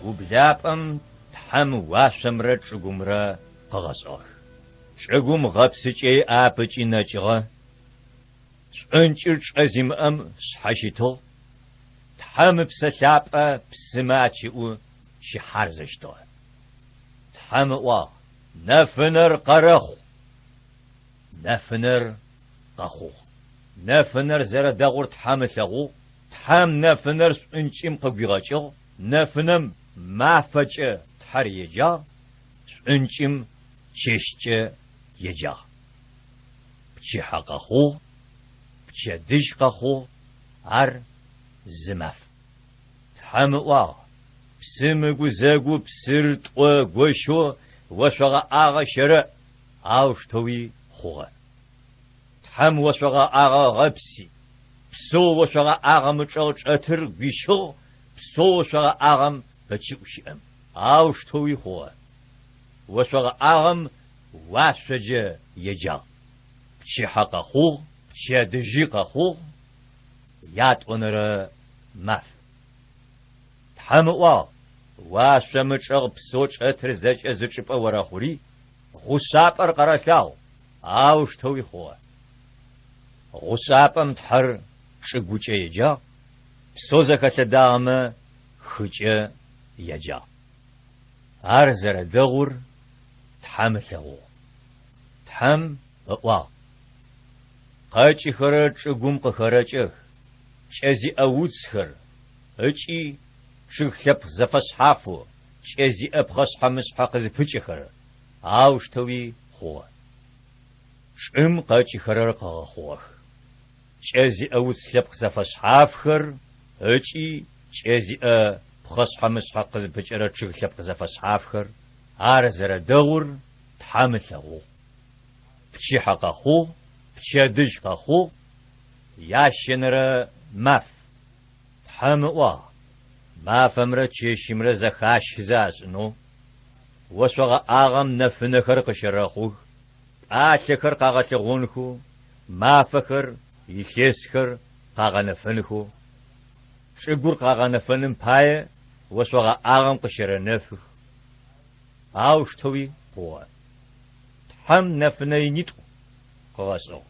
Ублапӏэм Тхьэм уашъомрэ чӏыгумрэ къыгъэшӏыгъэх. Чӏыгум гъэпсыкӏэ иӏап ыкӏи нэкӏыгъэ, шӏункӏыр чӏэ зимыӏэм шъхьэщытыгъ, Тхьэм Ыпсэ Лъапӏэ псымэ ачыӏу щыхьарзэщтыгъэ. Тхьэм ыӏуагъ, Нэфынэр къэрэхъу! Нэфынэр къэхъугъ. Нэфынэр зэрэдэгъур Тхьэм ылъэгъугъ, Тхьэм нэфынэр шӏункӏым къыгуигъэкӏыгъ, нэфынэм мафэкӏэ Тхьэр еджагъ, шӏункӏым чэщкӏэ еджагъ. Пчыхьэ къэхъугъ, пчэдыжь къэхъугъ, ар зы маф. Тхьэм ыӏуагъ, Псым ыгузэгу псыр тӏо ыгощэу ошъо гъэӏагъэ щэрэӏ, аущтэуи хъугъэ. Тхьэм ошъо гъэӏагъэ ыгъэпси, псэу ошъо гъэӏагъэм ычӏэгъ чӏэтыр гуищыгъ псэу ошъо гъэӏагъэм ыкӏыӏу щыӏэм. Аущтэуи хъугъэ. Ошъо гъэӏагъэм уашъоджэ еджагъ. Пчыхьэ къэхъугъ, пчэдыжьи къэхъугъ, ятӏонэрэ маф. Тхьэм ыӏуагъ, Уашъом ычӏэгъ псэу чӏэтыр зэкӏэ зы чӏыпӏэ орэхъури, гъушъапӏэр къэрэлъагъу, аущтэуи хъугъэ. Гъушъапӏэм Тхьэр чӏыгукӏэ еджагъ, псэу зэхэлъэдагъэмэ хыкӏэ еджагъ. Ар зэрэдэгъур Тхьэм ылъэгъугъ. Тхьэм ыӏуагъ, Къэкӏыхэрэр чӏыгум къыхэрэкӏэх, кӏэ зиӏэ уцхэр ыкӏи чъыг лъэпкъ зэфэшъхьафэу кӏэ зиӏэ пхъэшъхьэ-мышъхьэ къызыпыкӏэхэрэр, аущтэуи хъугъэ. Чӏым къэкӏыхэрэр къыгъэхъугъэх. Кӏэ зиӏэ уц лъэпкъ зэфэшъхьафхэр ыкӏи кӏэ зиӏэ пхъэшъхьэ-мышъхьэ къызыпыкӏэрэ чъыг лъэпкъ зэфэшъхьафхэр, ар зэрэдэгъур Тхьэм ылъэгъугъ. Пчыхьэ къэхъугъ, пчэдыжь къэхъугъ, ящэнэрэ маф. Тхьэм ыӏуагъ, мафэмрэ чэщымрэ зэхащызэ ашӏынэу, ошъо гъэӏагъэм нэфынэхэр къыщэрэхъух, пӏалъэхэр къагъэлъэгъонхэу, мафэхэр, илъэсхэр къагъэнэфэнхэу, чӏыгур къагъэнэфэным пае ошъо гъэӏагъэм къыщэрэнэфых. Аущтэуи хъугъэ. Тхьэм нэфынэ инитӏу къыгъэшӏыгъ.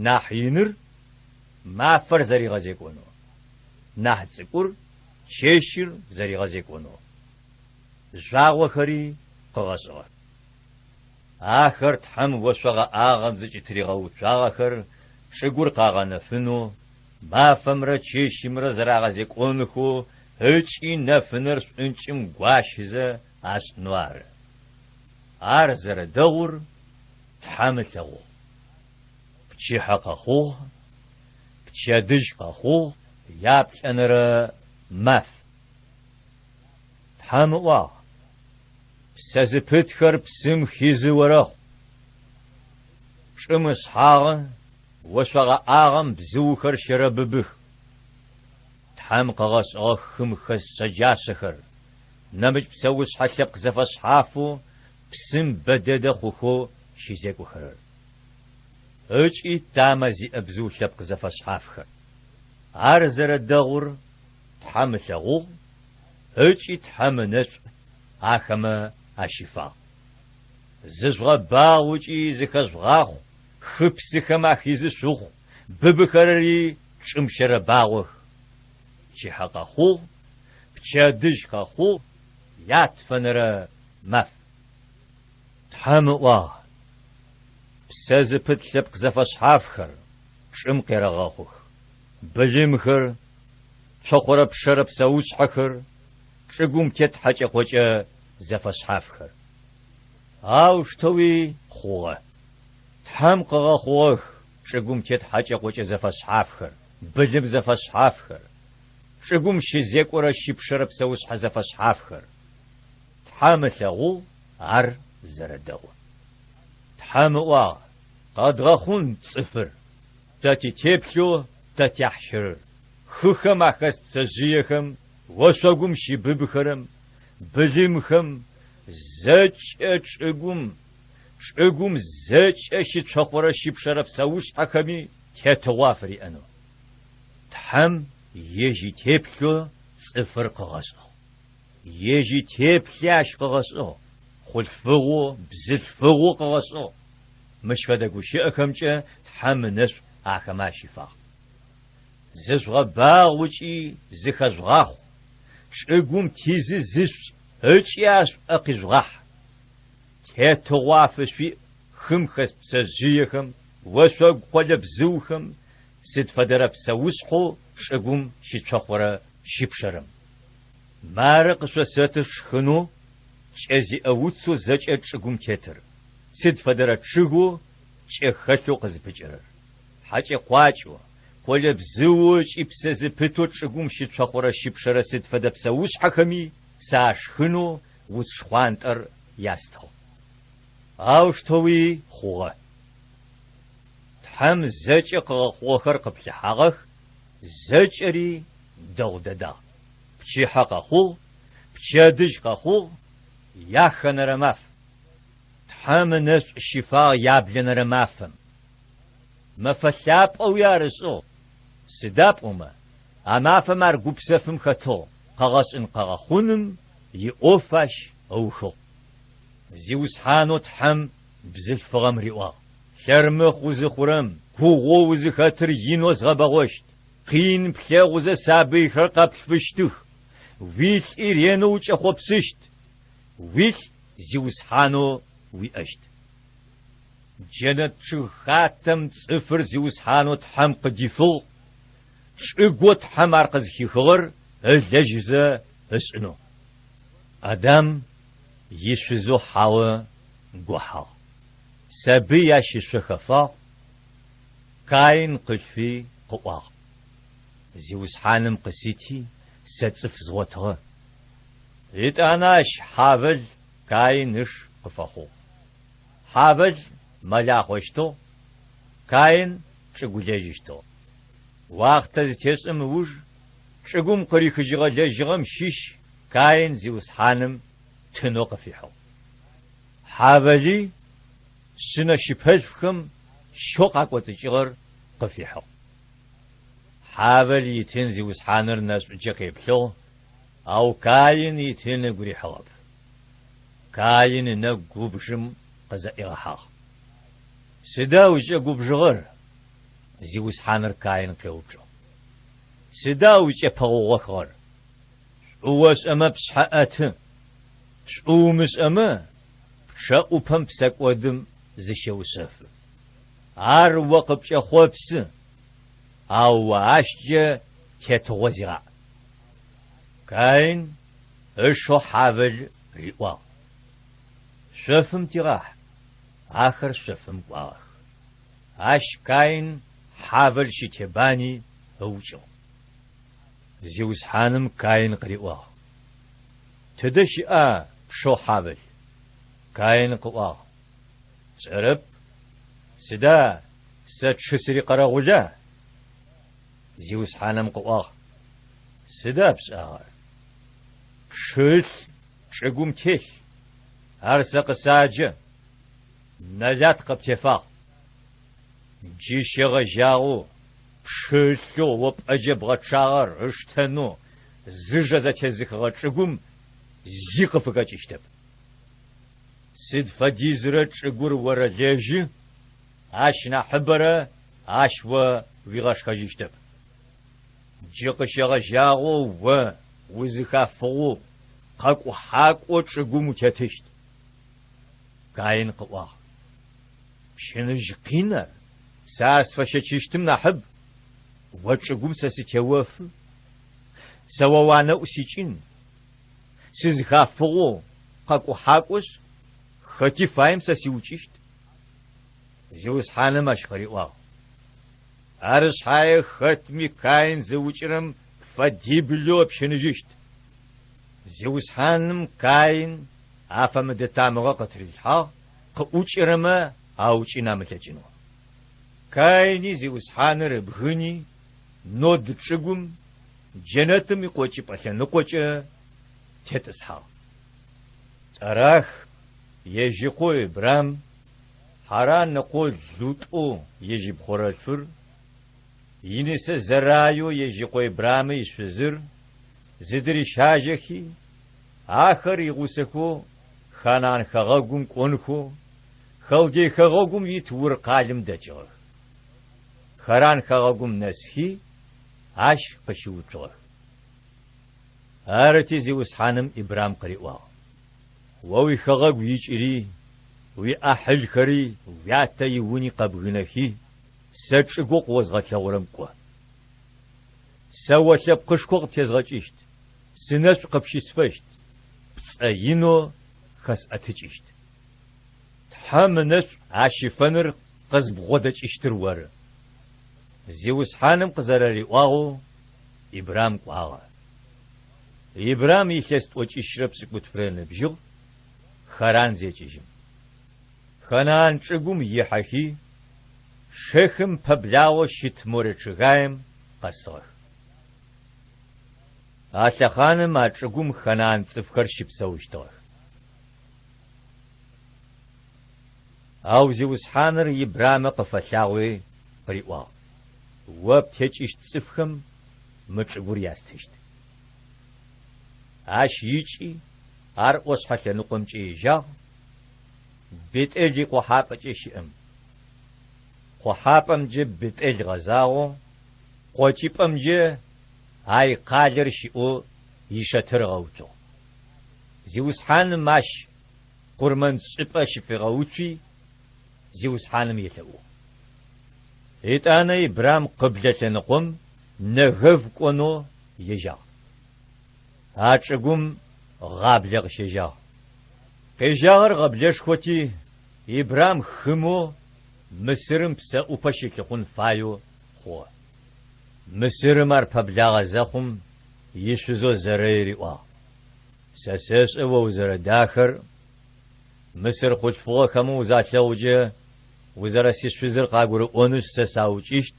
Нахь иныр мафэр зэригъэзекӏонэу, нахь цӏыкӏур чэщыр зэригъэзекӏонэу. Жъуагъохэри къыгъэшӏыгъэх. Ахэр Тхьэм ошъо гъэӏагъэм зыкӏытыригъэуцуагъэхэр чӏыгур къагъэнэфынэу, мафэмрэ чэщымрэ зэрагъэзекӏонхэу ыкӏи нэфынэр шӏункӏым гуащызэ ашӏынэу ары. Ар зэрэдэгъур Тхьэм ылъэгъугъ. Пчыхьэ къэхъугъ, пчэдыжь къэхъугъ, яплӏэнэрэ маф. Тхьэм ыӏуагъ, Псэ зыпытхэр псым хизы орэхъу. Чӏым ышъхьагъы ошъо гъэӏагъэм бзыухэр щэрэбыбых. Тхьэм къыгъэшӏыгъэх хым хэс шъэджашъэхэр, нэмыкӏ псэушъхьэ лъэпкъ зэфэшъхьафэу псым бэдэдэ хъухэу щызекӏохэрэр ыкӏи тамэ зиӏэ бзыу лъэпкъ зэфэшъхьафхэр. Ар зэрэдэгъур Тхьэм ылъэгъугъ ыкӏи Тхьэм ынэшӏу ахэмэ ащифагъ. Зыжъугъэбагъу ыкӏи зыхэжъугъахъу, хы псыхэм ахизы шъухъу, быбыхэрэри чӏым щэрэбагъох. Пчыхьэ къэхъугъ, пчэдыжь къэхъугъ, ятфэнэрэ маф. Тхьэм ыӏуагъ, Псэ зыпыт лъэпкъ зэфэшъхьафхэр чӏым къерэгъэхъух, былымхэр, цохъорэ-пшэрэ псэушъхьэхэр, чӏыгум тет хьэкӏэ-къокӏэ зэфэшъхьафхэр. Аущтэуи хъугъэ. Тхьэм къыгъэхъугъэх чӏыгум тет хьэкӏэ-къокӏэ зэфэшъхьафхэр, былым зэфэшъхьафхэр, чӏыгум щызекӏорэ щыпшэрэ псэушъхьэ зэфэшъхьафхэр. Тхьэм ылъэгъугъ ар зэрэдэгъур. Тхьэм ыӏуагъ, Къэдгъэхъун цӏыфыр, тэ титеплъэу тэ тяхьщырыр, хыхэм ахэс пцэжъыехэм, ошъогум щыбыбыхэрэм, былымхэм, зэкӏэ чӏыгум, чӏыгум зэкӏэ щыцохъорэ щыпшэрэ псэушъхьэхэми тетыгъо афыриӏэнэу. Тхьэм ежь итеплъэу цӏыфыр къыгъэшӏыгъ. Ежь итеплъи ащ къыгъэшӏыгъ, хъулъфыгъэу, бзылъфыгъэу къыгъэшӏыгъ. Мыщ фэдэ гущыӏэхэмкӏэ Тхьэм ынэшӏу ахэмэ ащифагъ. Зыжъугъэбагъу ыкӏи зыхэжъугъахъу, чӏыгум тизы зышъушӏ ыкӏи ар шъуӏэ къижъугъахь. Тетыгъо афышъуиӏ хым хэс пцэжъыехэм, ошъогу къолэбзыухэм, сыд фэдэрэ псэушъхьэу чӏыгум щыцохъорэ щыпшэрэм. Мары къышъосэты шъушхынэу кӏэ зиӏэ уцэу зэкӏэ чӏыгум тетыр, сыд фэдэрэ чъыгэу кӏэ хэлъэу къызыпыкӏэрэр. Хьакӏэ-къуакӏэу, къолэбзыоу ыкӏи псэ зыпытэу чӏыгум щыцохъорэ щыпшэрэ сыд фэдэ псэушъхьэхэми сэ ашхынэу уц шхъуантӏэр ястыгъ. Аущтэуи хъугъэ. Тхьэм зэкӏэ къыгъэхъугъэхэр къыплъыхьагъэх, зэкӏэри дэгъу дэдагъ. Пчыхьэ къэхъугъ, пчэдыжь къэхъугъ, яхэнэрэ маф. Тхьэм ынэшӏу щифагъ яблэнэрэ мафэм. Мэфэ лъапӏэуи ар ышӏыгъ, сыда пӏомэ а мафэм ар гупсэфым хэтыгъ, къэгъэшӏын-къэгъэхъуным иӏоф ащ ыухыгъ. Зиусхьанэу Тхьэм бзылъфыгъэм риӏуагъ, Лъэрмыхъ узыхъурэм, гугъоу узыхэтыр инэу згъэбэгъощт, къин плъэгъузэ сабыйхэр къэплъфыщтых, уилӏи ренэу укӏэхъопсыщт, уилӏ Зиусхьанэу уиӏэщт. Джэнэт чъыг хатэм цӏыфыр Зиусхьанэу Тхьэм къыдифыгъ, чӏыгоу Тхьэм ар къызхихыгъэр ылэжьызэ ышӏынэу. Адам ишъузэу Хьао гохьагъ. Сабый ащ ышъо хэфагъ, Каин къылъфи къыӏуагъ, Зиусхьаным къысити, сэ цӏыф згъотыгъэ. Етӏанэ ащ Хьавэл Каин ыш къыфэхъугъ. Хьавэл мэлахъощтыгъ, Каин чӏыгулэжьыщтыгъ. Уахътэ зытешӏэм ыуж чӏыгум къырихыжьыгъэ лэжьыгъэм щыщ Каин Зиусхьаным тынэу къыфихьыгъ. Хьавэли шъынэ щыпэлъфхэм щэу къакӏоцӏыкӏыгъэр къыфихьыгъ. Хьавэл итын Зиусхьаныр нэшӏукӏэ къеплъыгъ, ау Каин итын ыгу рихьыгъэп. Каин ынэгу губжым къызэӏигъэхьагъ. Сыда узкӏэгубжыгъэр? Зиусхьаныр Каин къеупчӏыгъ. Сыда узкӏэпэгъогъохыгъэр? Шӏу ошӏэмэ, пшъхьэ ӏэты, шӏу умышӏэмэ, пчъэӏупэм псэкӏодым зыщеушъэфы. Ар о къыпкӏэхъопсы, ау о ащкӏэ тетыгъо зигъаӏ. Каин ышэу Хьавэл риӏуагъ, Шъофым тигъахь. Ахэр шъофым кӏуагъэх. Ащ Каин Хьавэл щытебани ыукӏыгъ. Зиусхьаным Каин къыриӏуагъ, Тыдэ щыӏа пшэу Хьавэл? Каин къыӏуагъ, Сшӏэрэп, сыда сэ тшы сырикъэрэгъула? Зиусхьаным къыӏуагъ, Сыда пшӏагъэр? Пшы ылъ чӏыгум телъ, ар сэ къысаджэ, нэлат къыптефагъ. Джы щегъэжьагъэу пшы ылъэу о пӏэкӏэ бгъэчъагъэр ыштэнэу зыжэ зэтезыхыгъэ чӏыгум зи къыфыхэкӏыщтэп. Сыд фэдизрэ чӏыгур орэлэжьы, ащ нахьыбэрэ ащ о уигъэшхэжьыщтэп. Джы къыщегъэжьагъэу о узыхафыгъэу, къэкӏухьакӏоу чӏыгум утетыщт. Каин къыӏуагъ. Пщыныжь къин ар, сэ ар сфэщэчыщтым нахьыб. О чӏыгум сэ сытеофы, сэ о уанэӏу сикӏын. сызхафыгъэу къэкӏухьакӏошъ, хэти фаем сэ сиукӏыщт. Зиусхьаным ащ къыриӏуагъ, Ары шъхьае хэтми Каин зыукӏырэм фэдиблэу ыпщыныжьыщт. Зиусхьаным Каин афэмыдэ тамыгъэ къытырилъхьагъ къыӏукӏэрэмэ аукӏын амылъэкӏынэу. Каини Зиусхьаныр ыбгыни, Нод чӏыгум, джэнэтым икъокӏыпӏэ лъэныкъокӏэ тетӏысхьагъ. Тэрах ежь ыкъоу Ибрам, Хьаран ыкъоу Лутӏэу ежь ипхъорэлъфыр, инысэ Зэраеу ежь ыкъо Ибрамэ ишъузыр зыдырищажьэхи, ахэр игъусэхэу Ханаан хэгъэгум кӏонхэу Халдей хэгъэгум ит Ур къалэм дэкӏыгъэх. Харан хэгъэгум нэсхи, ащ къыщыуцугъэх. Арыти Зиусхьаным Ибрам къыриӏуагъ, О уихэгъэгу икӏыри, уиӏахьылхэри уятэ иуни къэбгынэхи, сэ чӏыгоу къыозгъэлъэгъурэм кӏо. Сэ о лъэпкъышхо къыптезгъэкӏыщт, сынэшӏу къыпщысфэщт, пцӏэ инэу хэсӏэтыкӏыщт. Тхьэм ынэшӏу ащыфэныр къызбгъодэкӏыщтыр оры. Зиусхьаным къызэрэриӏуагъэу Ибрам кӏуагъэ. Ибрам илъэс тӏокӏищрэ пшӏыкӏутфрэ ыныбжьыгъ Харан зекӏыжьым. Ханаан чӏыгум ихьэхи, Шехым пэблагъэу щыт Море чъыгаем къэсыгъэх. А лъэхъаным а чӏыгум ханаан цӏыфхэр щыпсэущтыгъэх. Ау Зиусхьаныр Ибрамэ къыфэлъагъуи къыриӏуагъ, О птекӏыщт цӏыфхэм мы чӏыгур ястыщт. Ащ икӏи ар ӏошъхьэ лъэныкъомкӏэ ежьагъ, Бетӏел икъохьапӏэкӏэ щыӏэм. Къохьапӏэмкӏэ Бетӏел гъэзагъэу, къокӏыпӏэмкӏэ Ай къалэр щыӏэу ишэтыр ыгъэуцугъ. Зиусхьаным ащ къурмэншӏыпӏэ щыфигъэуцуи, Зиусхьаным елъэӏугъ. Етӏанэ Ибрам къыблэ лъэныкъом Нэгэв кӏонэу ежьагъ. А чӏыгум гъаблэ къыщежьагъ. Къежьагъэр гъэблэшхоти, Ибрам хымэу Мысырым псэӏупэ щылъыхъун фаеу хъугъэ. Мысырым ар пэблагъэ зэхъум, ишъузэу Зэрэй риӏуагъ, Сэ сэшӏэ о узэрэдахэр, мысыр хъулъфыгъэхэмэ узалъэгъукӏэ, узэрэсишъузыр къагурыӏонышъ сэ саукӏыщт,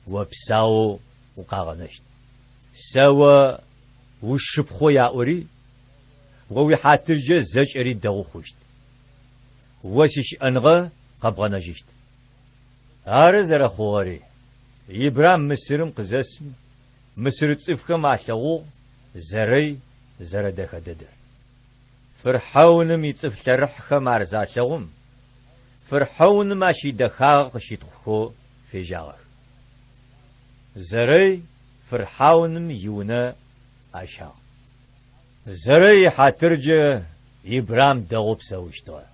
о псаоу укъагъэнэщт. Сэ о усшыпхъоу яӏори, о уихьатыркӏэ зэкӏэри дэгъу хъущт. О сищыӏэныгъэ къэбгъэнэжьыщт. Ары зэрэхъугъэри. Ибрам Мысырым къызэсым, мысыр цӏыфхэм алъэгъугъ Зэрэй зэрэдэхэ дэдэр. Фырхьэуным ицӏыф лъэрыхьхэм ар залъэгъум, фырхьэуным ащ идэхагъэ къыщытхъухэу фежьагъэх. Зэрэй фырхьауным иунэ ащагъ. Зэрэй ихьатыркӏэ Ибрам дэгъоу псэущтыгъэ.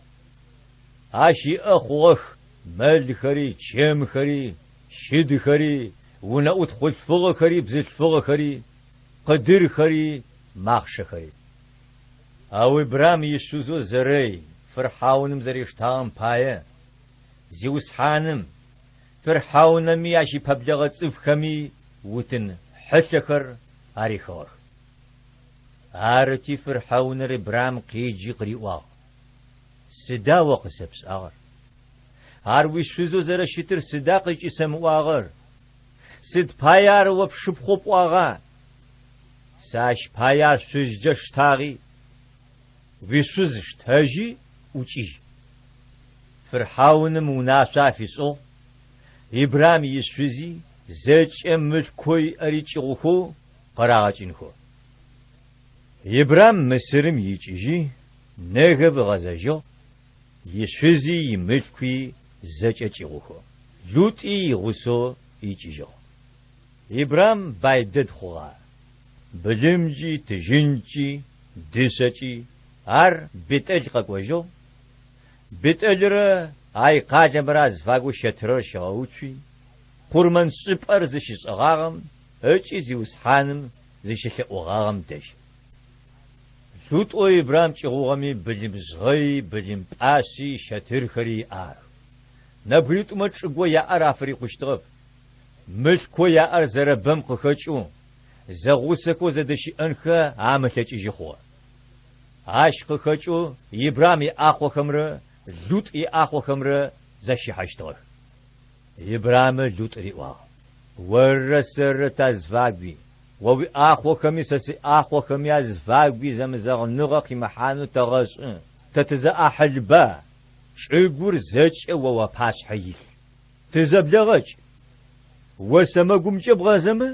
Ащ иӏэ хъугъэх мэлхэри, чэмхэри, щыдхэри, унэӏут хъулъфыгъэхэри бзылъфыгъэхэри, къыдырхэри, махъшэхэри. Ау Ибрам ишъузэу Зэрэй фырхьауным зэриштагъэм пае, Зиусхьаным, фырхьаунэми ащ ипэблэгъэ цӏыфхэми утын хьылъэхэр арихыгъэх. Арыти фырхьауныр Ибрам къеджи къыриӏуагъ, Сыда о къысэпшӏагъэр? Ар уишъузэу зэрэщытыр сыда къызкӏысэмыӏуагъэр? Сыд пае ар о пшыпхъоу пӏуагъа? Сэ ащ пае ар шъузкӏэ сштагъи. Уишъуз штэжьи, ӏукӏыжь. Фырхьауным унашъо афишӏыгъ, Ибрам ишъузи зэкӏэ мылъкоу иӏэри кӏыгъухэу къырагъэкӏынхэу. Ибрам Мысырым икӏыжьи, Нэгэв ыгъэзэжьыгъ, ишъузи имылъкуи зэкӏэ кӏыгъухэу. Лутӏи игъусэу икӏыжьыгъ. Ибрам бай дэд хъугъэ, былымкӏи, тыжьынкӏи, дышъэкӏи. Ар Бетӏэл къэкӏожьыгъ, Бетӏэлрэ Ай къалэмрэ азыфагу щэтырэр щигъэуцуи, къурмэншӏыпӏэр зыщишӏыгъагъэм ыкӏи Зиусхьаным зыщелъэӏугъагъэм дэжь. Лутӏэу Ибрам кӏыгъугъэми былым жъгъэи, былым пӏашъи, щэтырхэри иӏагъэх. Нэбгыритӏумэ чӏыгоу яӏэр афырикъущтыгъэп. Мылъкоу яӏэр зэрэбэм къыхэкӏэу, зэгъусэхэу зэдэщыӏэнхэ амылъэкӏыжьы хъугъэ. Ащ къыхэкӏэу Ибрам иӏахъохэмрэ Лутӏ иӏахъохэмрэ зэщыхьэщтыгъэх. Ибрамэ Лутӏ риӏуагъ, Оррэ сэррэ тазфагуи, о уиӏахъохэми сэ сиӏахъохэми азфагуи зэмызэгъыныгъэ къимыхьанэу тэгъэшӏы, тэ тызэӏахьылба, чӏыгур зэкӏэ о уапашъхьэ илъ. Тызэблэгъэкӏ. О сэмэгумкӏэ бгъазэмэ,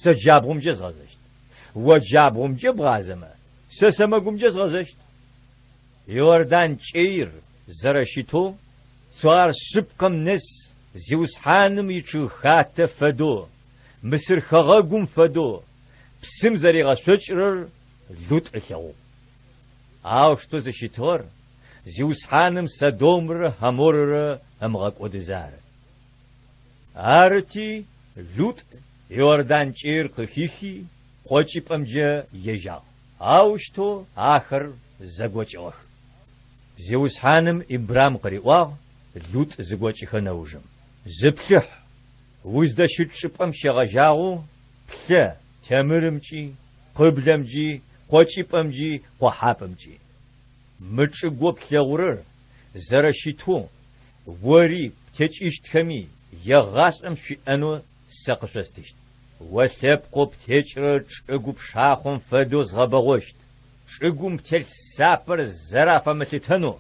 сэ джабгъумкӏэ згъэзэщт, о джабгъумкӏэ бгъазэмэ, сэ сэмэгумкӏэ згъэзэщт. Иордан кӏэир зэрэщытэу Цоар шъыпкъэм нэс Зиусхьаным ичъыгхатэ фэдэу, Мысыр хэгъэгум фэдэу, псым зэригъэшъокӏырэр Лутӏ ылъэгъугъ. Аущтэу зыщытыгъэр Зиусхьаным Содомрэ Гъоморрэ ымыгъэкӏодызэ ары. Арыти, Лутӏ Иордан кӏэир къыхихи, къокӏыпӏэмкӏэ ежьагъ. Аущтэу ахэр зэгокӏыгъэх. Зиусхьаным Ибрам къыриӏуагъ Лутӏ зыгокӏыхэ нэужым, Зыплъыхь, уздэщыт чӏыпӏэм щегъэжьагъэу плъэ темырымкӏи, къыблэмкӏи, къокӏыпӏэмкӏи, къохьапӏэмкӏи. Мы чӏыгоу плъэгъурэр зэрэщытэу ори птекӏыщтхэми егъашӏэм шъуиӏэнэу сэ къышъостыщт. О лъэпкъэу птекӏырэр чӏыгу пшахъом фэдэу згъэбэгъощт, чӏыгум телъ сапэр зэрафэмылъытэнэу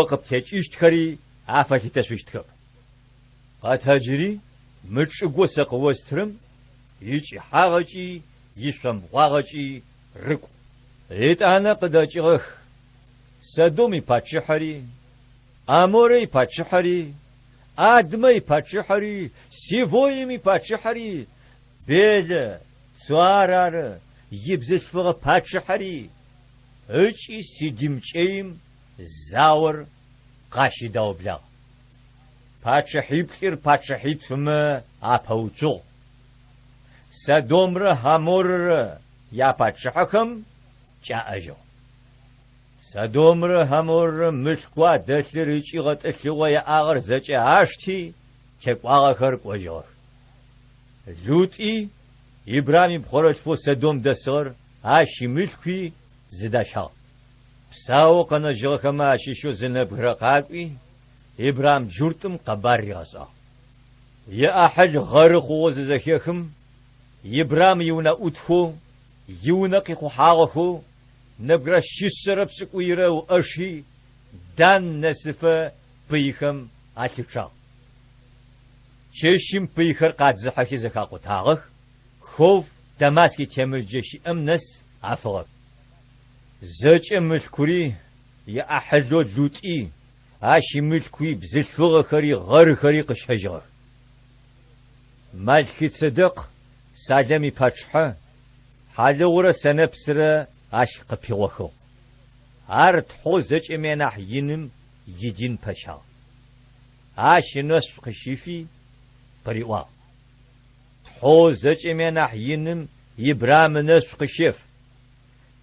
о къыптекӏыщтхэри афэлъытэшъущтхэп. Къэтэджыри, мы чӏыгоу сэ къыостырэм икӏыхьагъэкӏи ишъомбгъуагъэкӏи рыкӏу. Етӏанэ къыдэкӏыгъэх Содом ипачъыхьэри, ӏаморэ ипачъыхьэри, Адмэ ипачъыхьэри, Севоим ипачъыхьэри, Белэ, Цоар ары, ибзылъфыгъэ пачъыхьэри, ыкӏи Сидим кӏэим заор къащыдаублагъ. Пачъыхьиплӏыр пачъыхьитфымэ апэуцугъ. Содомрэ Гъоморрэ япачъыхьэхэм кӏаӏэжьыгъ. Содомрэ Гъоморрэ мылъкоу адэлъыр ыкӏи гъэтӏылъыгъэу яӏагъэр зэкӏэ ашти, текӏуагъэхэр кӏожьыгъэх. Лутӏи, Ибрам ипхъорэлъфэу Содом дэсыгъэр, ащ имылъкуи зыдащагъ. Псаоу къэнэжьыгъэхэмэ ащыщэу зы нэбгырэ къакӏуи, Ибрам джуртым къэбар ригъэшӏагъ. Иӏахьыл гъэры хъугъэу зызэхехым, Ибрам иунэӏутхэу, иунэ къихъухьагъэхэу нэбгырэ шъишъэрэ пшӏыкӏуйрэ ыуӏэши, Дан нэсыфэ пыйхэм алъычъагъ. Чэщым пыйхэр къадзыхьэхи зэхакъутагъэх, Хов Дамаск итемырджэ щыӏэм нэс афыгъэх. Зэкӏэ мылъкури, иӏахьылэу Лутӏи, ащ имылъкуи, бзылъфыгъэхэри, гъэрхэри къыщэжьыгъэх. Малхицэдэкъ Салэм ипачъыхьэ хьалыгъурэ сэнэпсрэ ащ къыпигъохыгъ. Ар Тхьэу зэкӏэми анахь иным идин пэщагъ. Ащ ынэшӏу къыщифи, къыриӏуагъ, Тхьэу зэкӏэми анахь иным Ибрам ынэшӏу къыщеф,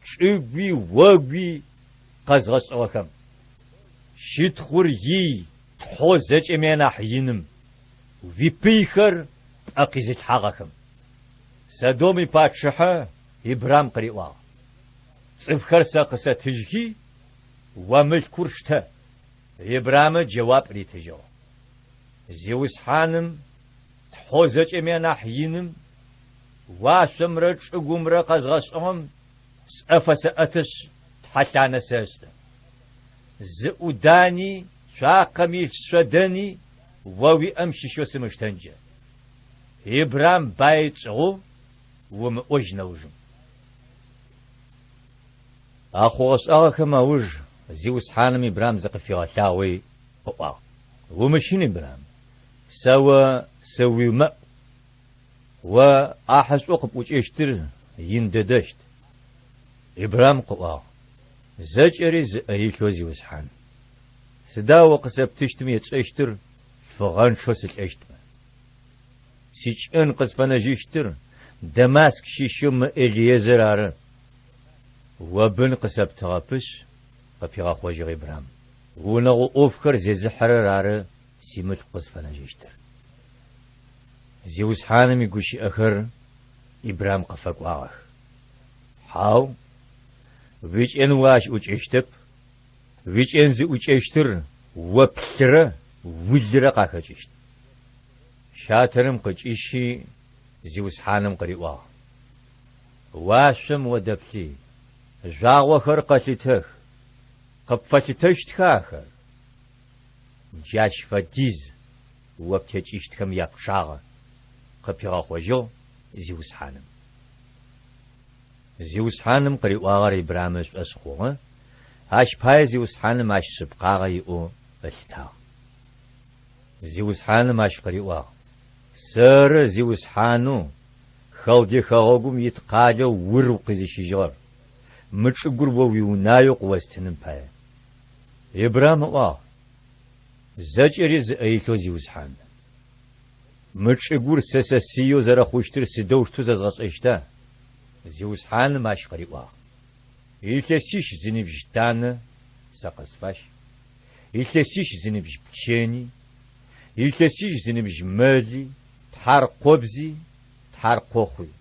чӏыгуи огуи къэзгъэшӏыгъэхэм. Щытхъур ий Тхьэу зэкӏэми анахь иным, уипыйхэр пӏэ къизылъхьагъэхэм. Содом ипачъыхьэ Ибрам къыриӏуагъ, Цӏыфхэр сэ къысэтыжьхи, о мылъкур штэ. Ибрамэ джэуап ритыжьыгъ, Зиусхьаным, Тхьэу зэкӏэми анахь иным, уашъомрэ чӏыгумрэ къэзгъэшӏыгъэм сӏэ фэсэӏэтышъ, тхьэлъанэ сэшӏы. Зы ӏудани, цуакъэм илъ шъодэни о уиӏэм щыщэу сымыштэнкӏэ. Ибрам баи тшӏыгъэу умыӏожь нэужым. А хъугъэ-шӏагъэхэм ауж Зиусхьаным Ибрам зыкъыфигъэлъагъуи къыӏуагъ, Умыщын, Ибрам, сэ о сыуимэӏу, о ӏахьышӏоу къыпӏукӏэщтыр ин дэдэщт. Ибрам къыӏуагъ, Зэкӏэри зыӏэ илъэу Зиусхьан, сыда о къысэптыщтым етшӏэщтыр лъфыгъэнчъэу сылӏэщтмэ? Сикӏэн къызфэнэжьыщтыр Дамаск щыщэу мы Элиезер ары. О бын къысэптыгъэпышъ, къыпигъэхъожьыгъ Ибрам, унэгъо ӏофхэр зезыхьэрэр ары симылъку къызфэнэжьыщтыр. Зиусхьаным игущыӏэхэр Ибрам къыфэкӏуагъэх. Хьау, уикӏэн о ащ ӏукӏэщтэп, уикӏэн зыӏукӏэщтыр о плъырэ улырэ къахэкӏыщт. Щатэрым къычӏищи, Зиусхьаным къыриӏуагъ, Уашъом о дэплъи, жъуагъохэр къэлъытэх, къыпфэлъытэщтха ахэр? Джащ фэдиз о птекӏыщтхэм япчъагъэ, къыпигъэхъожьыгъ Зиусхьаным. Зиусхьаным къыриӏуагъэр Ибрам ышӏошъ хъугъэ, ащ пае Зиусхьаным ащ шъыпкъагъэ иӏэу ылъытагъ. Зиусхьаным ащ къыриӏуагъ, Сэры Зиусхьанэу Халдей хэгъэгум ит къалэу Ур укъизыщыжьыгъэр, мы чӏыгур о уиунаеу къыостыным пае. Ибрам ыӏуагъ, Зэкӏэри зыӏэ илъэу Зиусхьан, мы чӏыгур сэ сэсыеу зэрэхъущтыр сыдэущтэу зэзгъэшӏэщта? Зиусхьаным ащ къыриӏуагъ, Илъэсищ зыныбжь танэ сэ къысфащ, илъэсищ зыныбжь пчэни, илъэсищ зыныбжь мэли, тхьаркъобзи, тхьаркъохъуи.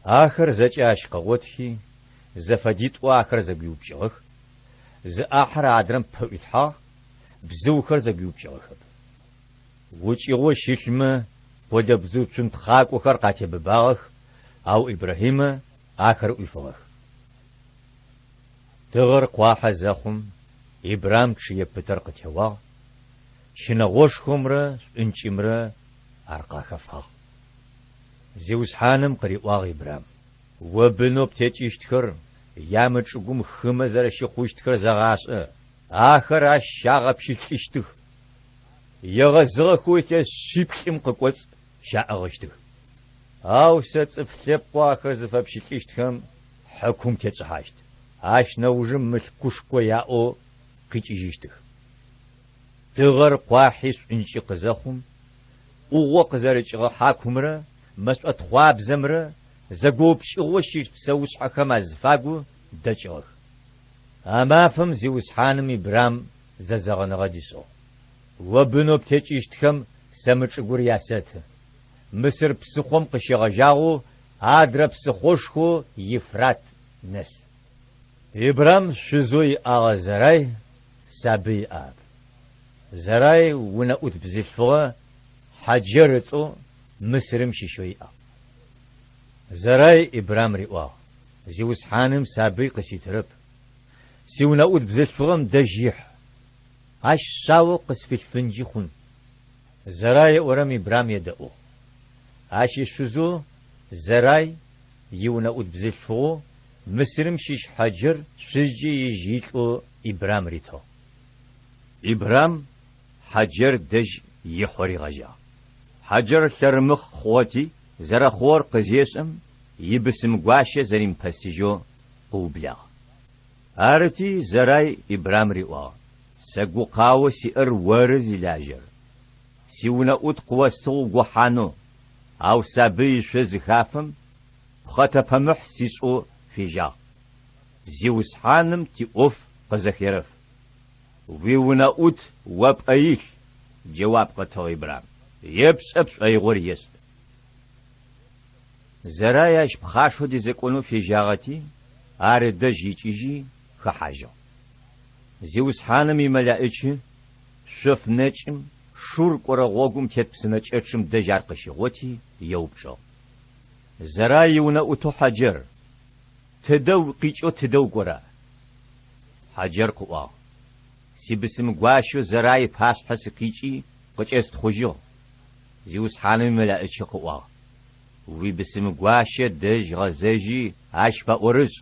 Ахэр зэкӏэ ащ къыгъотхи, зэфэдитӏо ахэр зэгуиупкӏыгъэх, зы ӏахьыр адрэм пэӏуилъхьагъ, бзыухэр зэгуиупкӏыгъэхэп. Укӏыгъэу щылъмэ къолэбзыу цунтхъакӏохэр къатебыбагъэх, ау Ибрахьимэ ахэр ӏуифыгъэх. Тыгъэр къуахьэ зэхъум, Ибрам чъые пытэр къытеуагъ, щынэгъошхомрэ шӏункӏымрэ ар къахэфагъ. Зиусхьаным къыриӏуагъ Ибрам, О бынэу птекӏыщтхэр ямычӏыгум хымэ зэрэщыхъущтхэр зэгъашӏэ, ахэр ащ щагъэпщылӏыщтых, егъэзыгъэхэу илъэс шъиплӏым къыкӏоцӏ щаӏыгъыщтых. Ау сэ цӏыф лъэпкъэу ахэр зыфэпщылӏыщтхэм хьыкум тетшӏыхьащт, ащ нэужым мылъкушхо яӏэу къикӏыжьыщтых. Тыгъэр къуахьи шӏункӏы къызэхъум, ӏугъо къызэрыкӏыгъэ хьакумрэ мэшӏотхъуабзэмрэ зэгоупкӏыгъэу щылъ псэушъхьэхэм азыфагу дэкӏыгъэх. А мафэм Зиусхьаным Ибрам зэзэгъыныгъэ дишӏыгъ. О бынэу птекӏыщтхэм сэ мы чӏыгур ясэты, Мысыр псыхъом къыщегъэжьагъэу адрэ псыхъошхоу Ефрат нэс. Ибрам шъузэу иӏагъэ Зэрай сабый иӏагъэп. Зэрай унэӏут бзылъфыгъэ Хьаджэр ыцӏэу Мысырым щыщэу иӏагъ. Зэрай Ибрам риӏуагъ, Зиусхьаным сабый къыситырэп. Сиунэӏут бзылъфыгъэм дэжь ихь. Ащ шъао къысфилъфынджи хъун. Зэрай ыӏорэм Ибрам едэӏугъ. Ащ ишъузэу Зэрай иунэӏут бзылъфыгъэу Мысырым щыщ Хьаджэр шъузкӏэ ежь илӏэу Ибрам ритыгъ. Ибрам Хьаджэр дэжь ихьэу ригъэжьагъ. Хьаджэр лъэрымыхъ хъугъэти, зэрэхъугъэр къызешӏэм, ибысымгуащэ зэримыпэсыжьэу къыублагъ. Арыти, Зэрай Ибрам риӏуагъ, Сэ гукъаоу сиӏэр оры зилажьэр. Сиунэӏут къыостыгъ угохьанэу, ау сабый ышъо зыхафэм, пхъэтэпэмыхь сишӏэу фежьагъ. Зиусхьаным тиӏоф къызэхерэф. Уиунэӏут о пӏэ илъ, джэуап къытыгъ Ибрам, епшӏэ пшӏоигъор ешӏ. Зэрай ащ пхъашэу дезекӏонэу фежьагъэти, ар ыдэжь икӏыжьи хэхьажьыгъ. Зиусхьаным имэлаӏычы шъоф нэкӏым Шур кӏорэ гъогум тет псынэкӏэчъым дэжь ар къыщигъоти, еупчӏыгъ. Зэрай иунэӏутэу Хьаджэр, тыдэ укъикӏэу тыдэ укӏора? Хьаджэр къыӏуагъ, Сибысымгуащэу Зэрай ыпашъхьэ сыкъикӏи къыкӏэстхъужьыгъ. Зиусхьаным имэлаӏычы къыӏуагъ, Уибысымгуащэ дэжь гъэзэжьи ащ фэӏорышӏ.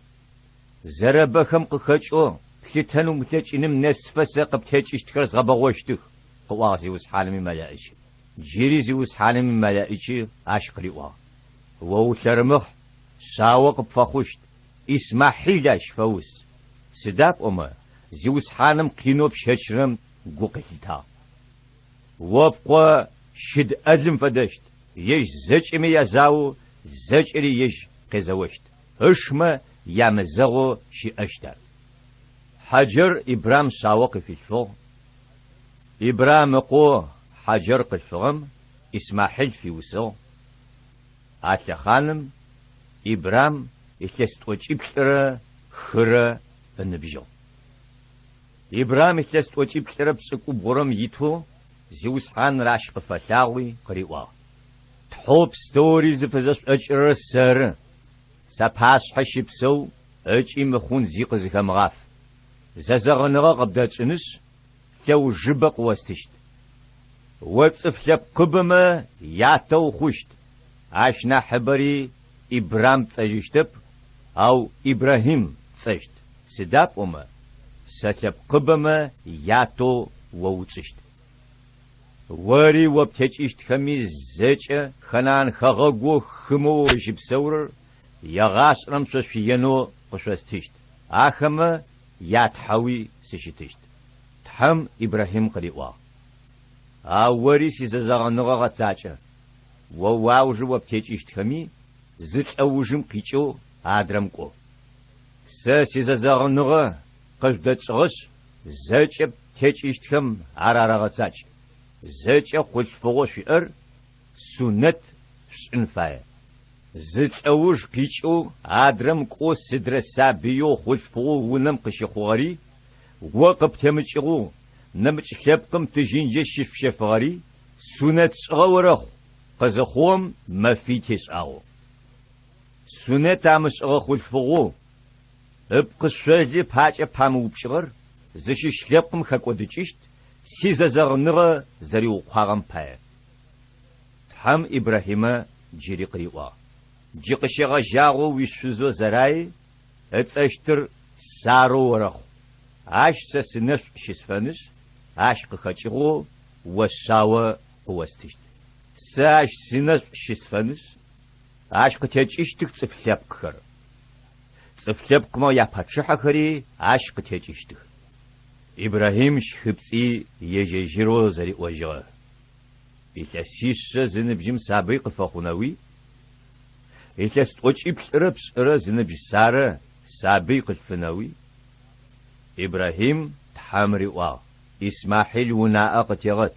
Зэрэбэхэм къыхэкӏэу плъытэн умылъэкӏыным нэсыфэ сэ къыптекӏыщтхэр згъэбэгъощтых, къыӏуагъ Зиусхьаным имэлэӏычы. Джыри Зиусхьаным имэлэӏычы ащ къыриӏуагъ, О улъэрымыхь, шъао къыпфэхъущт, Исмахьил ащ фэус, сыда пӏомэ Зиусхьаным къинэу пщэчырэм гу къылъитагъ. О пкъо щыд ӏэлым фэдэщт, ежь зэкӏэми язаоу зэкӏэри ежь къезэощт. Ышмэ ямызэгъэу щыӏэщт ар. Хьаджэр Ибрам шъао къыфилъфыгъ. Ибрам ыкъоу Хьаджэр къылъфыгъэм Исмахьил фиусыгъ. А лъэхъаным Ибрам илъэс тӏокӏиплӏырэ хырэ ыныбжьыгъ. Ибрам илъэс тӏокӏиплӏырэ пшӏыкӏубгъурэм итэу Зиусхьаныр ащ къыфэлъагъуи къыриӏуагъ, Тхьэу пстэури зыфызэшӏокӏырэр сэры, сапашъхьэ щыпсэу ыкӏи мыхъун зи къызыхэмыгъаф. Зэзэгъыныгъэ къыбдэтшӏынышъ, лъэужыбэ къыостыщт. О цӏыф лъэпкъыбэмэ ятэ ухъущт, ащ нахьыбэри Ибрам пцӏэжьыщтэп, ау Ибрахьим пцӏэщт, сыда пӏомэ сэ лъэпкъыбэмэ ятэу о утшӏыщт. Ори о птекӏыщтхэми зэкӏэ Ханаан хэгъэгоу хымэу рыщыпсэурэр егъашӏэрэм шъо шъуиенэу къышъостыщт, ахэмэ я Тхьэуи сыщытыщт. Тхьэм Ибрахьим къыриӏуагъ, Ау ори сизэзэгъыныгъэ гъэцакӏэ, о уаужы о птекӏыщтхэми зы лӏэужым къикӏэу адрэм кӏо. Сэ сизэзэгъыныгъэ къыжъудэтшӏыгъэшъ, зэкӏэ птекӏыщтхэм ар арэгъэцакӏ. Зэкӏэ хъулъфыгъэу шъуиӏэр сунэт шъушӏын фае. Зы лӏэуж къикӏэу адрэм кӏоу сыдрэ сабыеу хъулъфыгъэу унэм къыщыхъугъэри, о къыптемыкӏыгъэу нэмыкӏ лъэпкъым тыжьынджэ щышъущэфыгъэри сунэт шӏыгъэ орэхъу, къызыхъугъэм мэфий тешӏагъэу. Сунэт амышӏыгъэ хъулъфыгъэу ыпкъышъолы пакӏэ памыупкӏыгъэр зыщыщ лъэпкъым хэкӏодыкӏыщт сизэзэгъыныгъэ зэриукъуагъэм пае. Тхьэм Ибрахьимэ джыри къыриӏуагъ, Джы къыщегъэжьагъэу уишъузэу Зэраи ыцӏэщтыр Сарэу орэхъу. Ащ сэ сынэшӏу щысфэнышъ, ащ къыхэкӏыгъэу о шъао къыостыщт. Сэ ащ сынэшӏу щысфэнышъ, ащ къытекӏыщтых цӏыф лъэпкъхэр. Цӏыф лъэпкъмэ япачъыхьэхэри ащ къытекӏыщтых. Ибрахьим щхыпцӏи ежь-ежьырэу зэриӏожьыгъэ. Илъэсишъэ зыныбжьым сабый къыфэхъунэуи? Илъэс тӏокӏиплӏырэ пшӏырэ зыныбжь Сарэ сабый къылъфынэуи? Ибрахьим Тхьэм риӏуагъ, Исмахьил унаӏэ къытегъэт.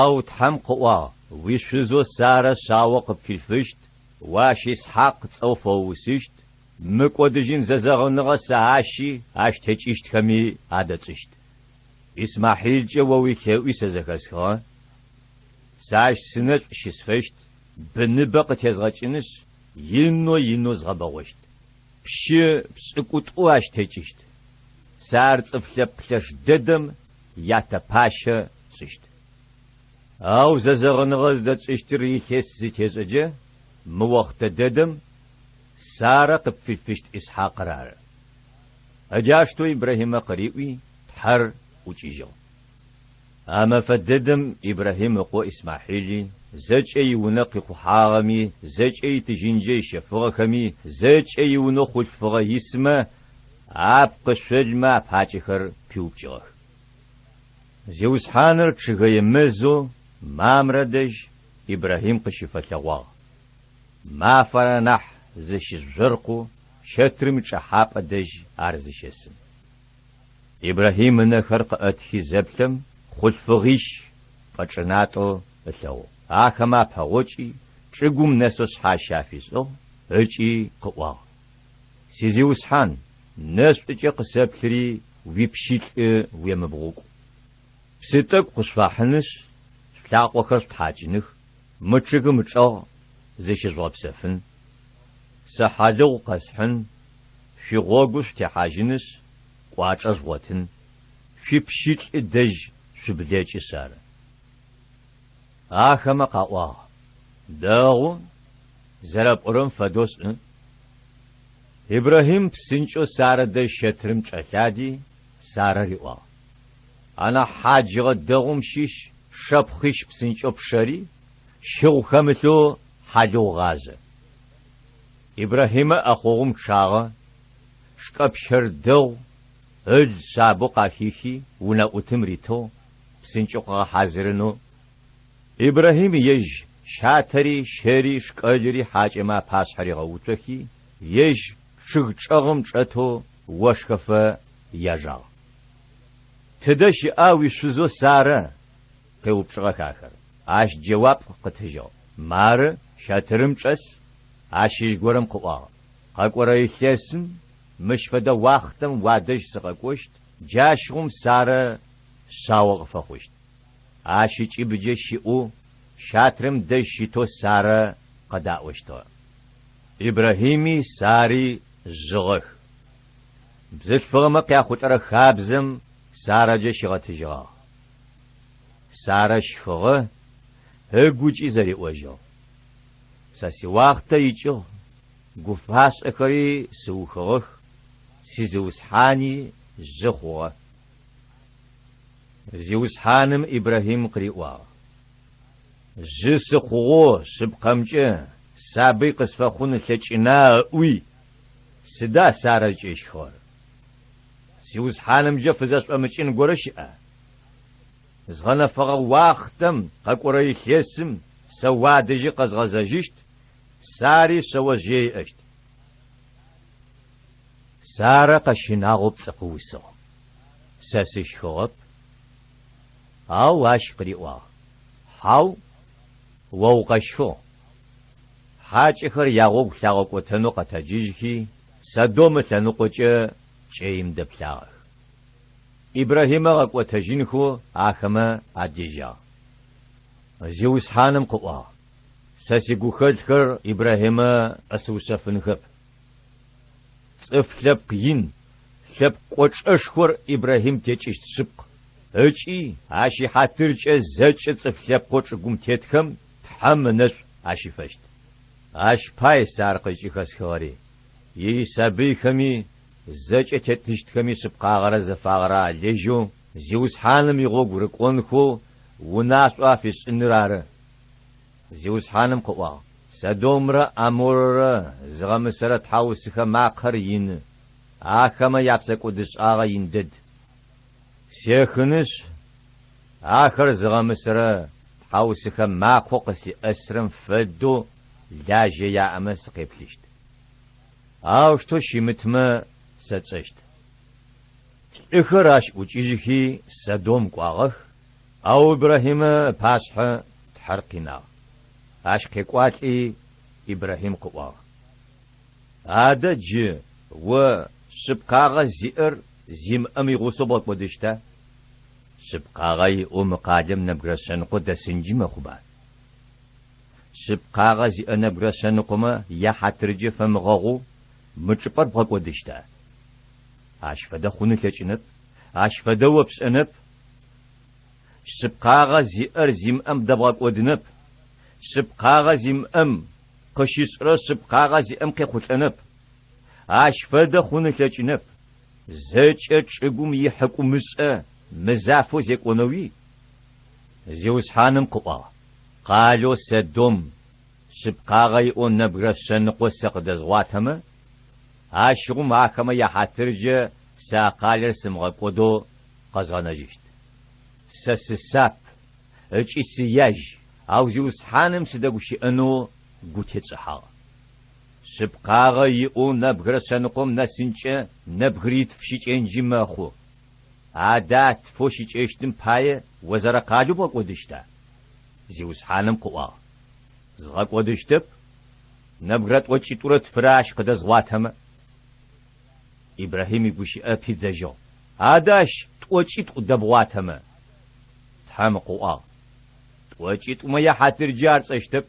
Ау Тхьэм къыӏуагъ, Уишъузэу Сарэ шъао къыпфилъфыщт, о ащ Исхьакъ цӏэу фэуусыщт, мыкӏодыжьын зэзэгъыныгъэ сэ ащи ащ текӏыщтхэми адэтшӏыщт. Исмахьилкӏэ о уилъэӏуи сэ зэхэсхыгъэ. Сэ ащ сынэшӏу щысфэщт, быныбэ къытезгъэкӏынышъ, инэу-инэу згъэбэгъощт. Пщы пшӏыкӏутӏу ащ текӏыщт. Сэ ар цӏыф лъэпкъ лъэш дэдэм ятэ пащэ сшӏыщт. Ау зэзэгъыныгъэ зыдэтшӏыщтыр илъэс зытешӏэкӏэ, мы охътэ дэдэм Сарэ къыпфилъфыщт Исхьакъыр ары. Ыджащтэу Ибрахьимэ къыриӏуи, Тхьэр ӏукӏыжьыгъ. А мэфэ дэдэм Ибрахьим ыкъо Исмахьили, зэкӏэ иунэ къихъухьагъэми, зэкӏэ итыжьынджэ ыщэфыгъэхэми, зэкӏэ иунэу хъулъфыгъэ исмэ апкъышъолмэ апакӏэхэр пиупкӏыгъэх. Зиусхьаныр чъыгэе мэзэу Мамрэ дэжь Ибрахьим къыщыфэлъэгъуагъ. Мафэр анахь зыщыжъоркъэу щэтырым ичӏэхьапӏэ дэжь ар зыщэсым. Ибрахьим ынэхэр къыӏэтхи зэплъэм, хъулъфыгъищ пӏэчӏынатӏэу ылъэгъугъ. Ахэмэ апэгъокӏи, чӏыгум нэсэу шъхьащэ афишӏыгъ ыкӏи къыӏуагъ, Сизиусхьан, нэшӏукӏэ къысэплъыри уипщылӏы уемыбгъукӏу. Псы тӏэкӏу къышъуфахьынышъ, шъулъакъохэр шъутхьакӏыных, мы чъыгым ычӏэгъ зыщыжъугъэпсэфын. Сэ хьалыгъу къэсхьын, шъуигъогу шъутехьажьынышъ, кӏуачӏэ жъугъотын, шъуипщылӏы дэжь шъублэкӏышъ ары. Ахэмэ къаӏуагъ, Дэгъу, зэрэпӏорэм фэдэу шӏы. Ибрахьим псынкӏэу Сарэ дэжь щэтырым чӏэлъади, Сарэ риӏуагъ, Анахь хьаджыгъэ дэгъум щыщ шэпхъищ псынкӏэу пщэри, щыгъу хэмылъэу хьалыгъу гъажъэ. Ибрахьимэ ӏэхъогъум чъагъэ, шкӏэ пщэр дэгъу ыл шъабэу къахихи, унэӏутым ритыгъ, псынкӏэу къыгъэхьазырынэу. Ибрахьим ежь щатэри, щэри, шкӏэлри хьакӏэмэ апашъхьэ ригъэуцохи, ежь. чъыг чӏэгъым чӏэтэу ошхэфэ яжагъ. Тыдэ щыӏа уишъузэу Сарэ? къеупчӏыгъэх ахэр. Ащ джэуап къытыжьыгъ, Мары, щэтырым чӏэс, ащыщ горэм къыӏуагъ. Къэкӏорэ илъэсым мыщ фэдэ уахътэм уадэжь сыкъэкӏощт, джащыгъум Сарэ шъао къыфэхъущт. Ащ ыкӏыбыджэ щыӏэу щатырым дэжь щытэу Сарэ къэдаӏощтыгъэ. Ибрахьими Сари жъыгъэх. Бзылъфыгъэмэ къяхъулӏэрэ хабзэм Сарэджэ щигъэтыжьыгъагъ. Сарэ щхыгъэ, ыгукӏи зэриӏожьыгъ, Сэ сиуахътэ икӏыгъ, гуфашӏэхэри сыухыгъэх, сизиусхьани жъы хъугъэ. Зиусхьаным Ибрахьим къыриӏуагъ, Жъы сыхъугъэу шъыпкъэмкӏэ сабый къысфэхъун ылъэкӏына ыӏуи, сыда Сарэ зыкӏэщхыгъэр? Зиусхьанымкӏэ фызэшӏомыкӏын горэ щыӏа? Згъэнэфэгъэ уахътэм, къэкӏорэ илъэсым, сэ уадэжьи къэзгъэзэжьыщт, Сари шъэожъые иӏэщт. Сарэ къэщынагъэу пцӏы къыусыгъ. Сэ сыщхыгъэп. Ау ащ къыриӏуагъ, Хьау, о укъэщхыгъ. Хьакӏэхэр ягъогу лъагъэкӏотэнэу къэтэджыжьхи, Содом ылъэныкъокӏэ кӏэим дэплъагъэх. Ибрахьимэ ыгъэкӏотэжьынхэу ахэмэ адежьагъ. Зиусхьаным къыӏуагъ, Сэ сигухэлъхэр Ибрахьимэ шӏосыушъэфынхэп. Цӏыф лъэпкъ ин, лъэпкъ кӏочӏэшхор Ибрахьим текӏыщт шъыпкъ, ыкӏи ащ ихьатыркӏэ зэкӏэ цӏыф лъэпкъэу чӏыгум тетхэм Тхьэм ынэшӏу ащыфэщт. Ащ пай сэ ар къызкӏыхэсхыгъэри, исабыйхэми зэкӏэ тетыщтхэми шъыпкъагъэрэ зэфагъэрэ алэжьэу Зиусхьаным игъогу рыкӏонхэу унашъо афишӏыныр ары. Зиусхьаным къыӏуагъ, Содомрэ ӏаморэрэ зыгъэмысэрэ тхьаусыхэ макъэр ины, ахэмэ япсэкӏодышӏагъэ ин дэд. Сехынышъ, ахэр зыгъэмысэрэ тхьаусыхэ макъэу къыслъыӏэсрэм фэдэу лажьэ яӏэмэ сыкъеплъыщт. Аущтэу щымытмэ, сэ тшӏэщт. Лӏыхэр ащ ӏукӏыжьхи Содом кӏуагъэх, ау Ибрахьимэ ыпашъхьэ Тхьэр къинагъ. Ащ къекӏуалӏи Ибрахьим къыӏуагъ, Адэ джы о шъыпкъагъэ зиӏэр зимыӏэм игъусэу бгъэкӏодыщта? Шъыпкъагъэ иӏэу мы къалэм нэбгырэ шъэныкъо дэсынджи мэхъуба? Шъыпкъагъэ зиӏэ нэбгырэ шъэныкъомэ яхьатырджэ фэмыгъэгъоу мы чӏыпӏэр бгъэкӏодыщта? Ащ фэдэ хъун ылъэкӏынэп, ащ фэдэ о пшӏэнэп. Шъыпкъагъэ зиӏэр зимыӏэм дэбгъэкӏодынэп, шъыпкъагъэ зимыӏэм къыщышӏырэр шъыпкъагъэ зиӏэм къехъулӏэнэп. Ащ фэдэ хъун ылъэкӏынэп. Зэкӏэ чӏыгум ихьыкӏумышӏэ мызафэу зекӏонэуи? Зиусхьаным къыӏуагъ, Къалэу Содом шъыпкъагъэ иӏэу нэбгырэ шъэныкъо сэ къыдэзгъуатэмэ, ащыгъум ахэмэ яхьатырджэ сэ а къалэр сымыгъэкӏодэу къэзгъэнэжьыщт. Сэ сысап ыкӏи сыяжь, ау Зиусхьаным сыдэгущыӏэнэу гу тетшӏыхьагъ. Шъыпкъагъэ иӏэу нэбгырэ шъэныкъом нэсынкӏэ нэбгыритф щыкӏэнджи мэхъу. Адэ а тфэу щыкӏэщтым пае о зэрэкъалэу бгъэкӏодыщта? Зиусхьаным къыӏуагъ, Згъэкӏодыщтэп, нэбгырэ тӏокӏитӏурэ тфырэ ащ къыдэзгъуатэмэ. Ибрахьим игущыӏэ пидзэжьыгъ, Адэ ащ тӏокӏитӏу дэбгъуатэмэ? Тхьэм къыӏуагъ, Тӏокӏитӏумэ яхьатырджэ ар тшӏэщтэп.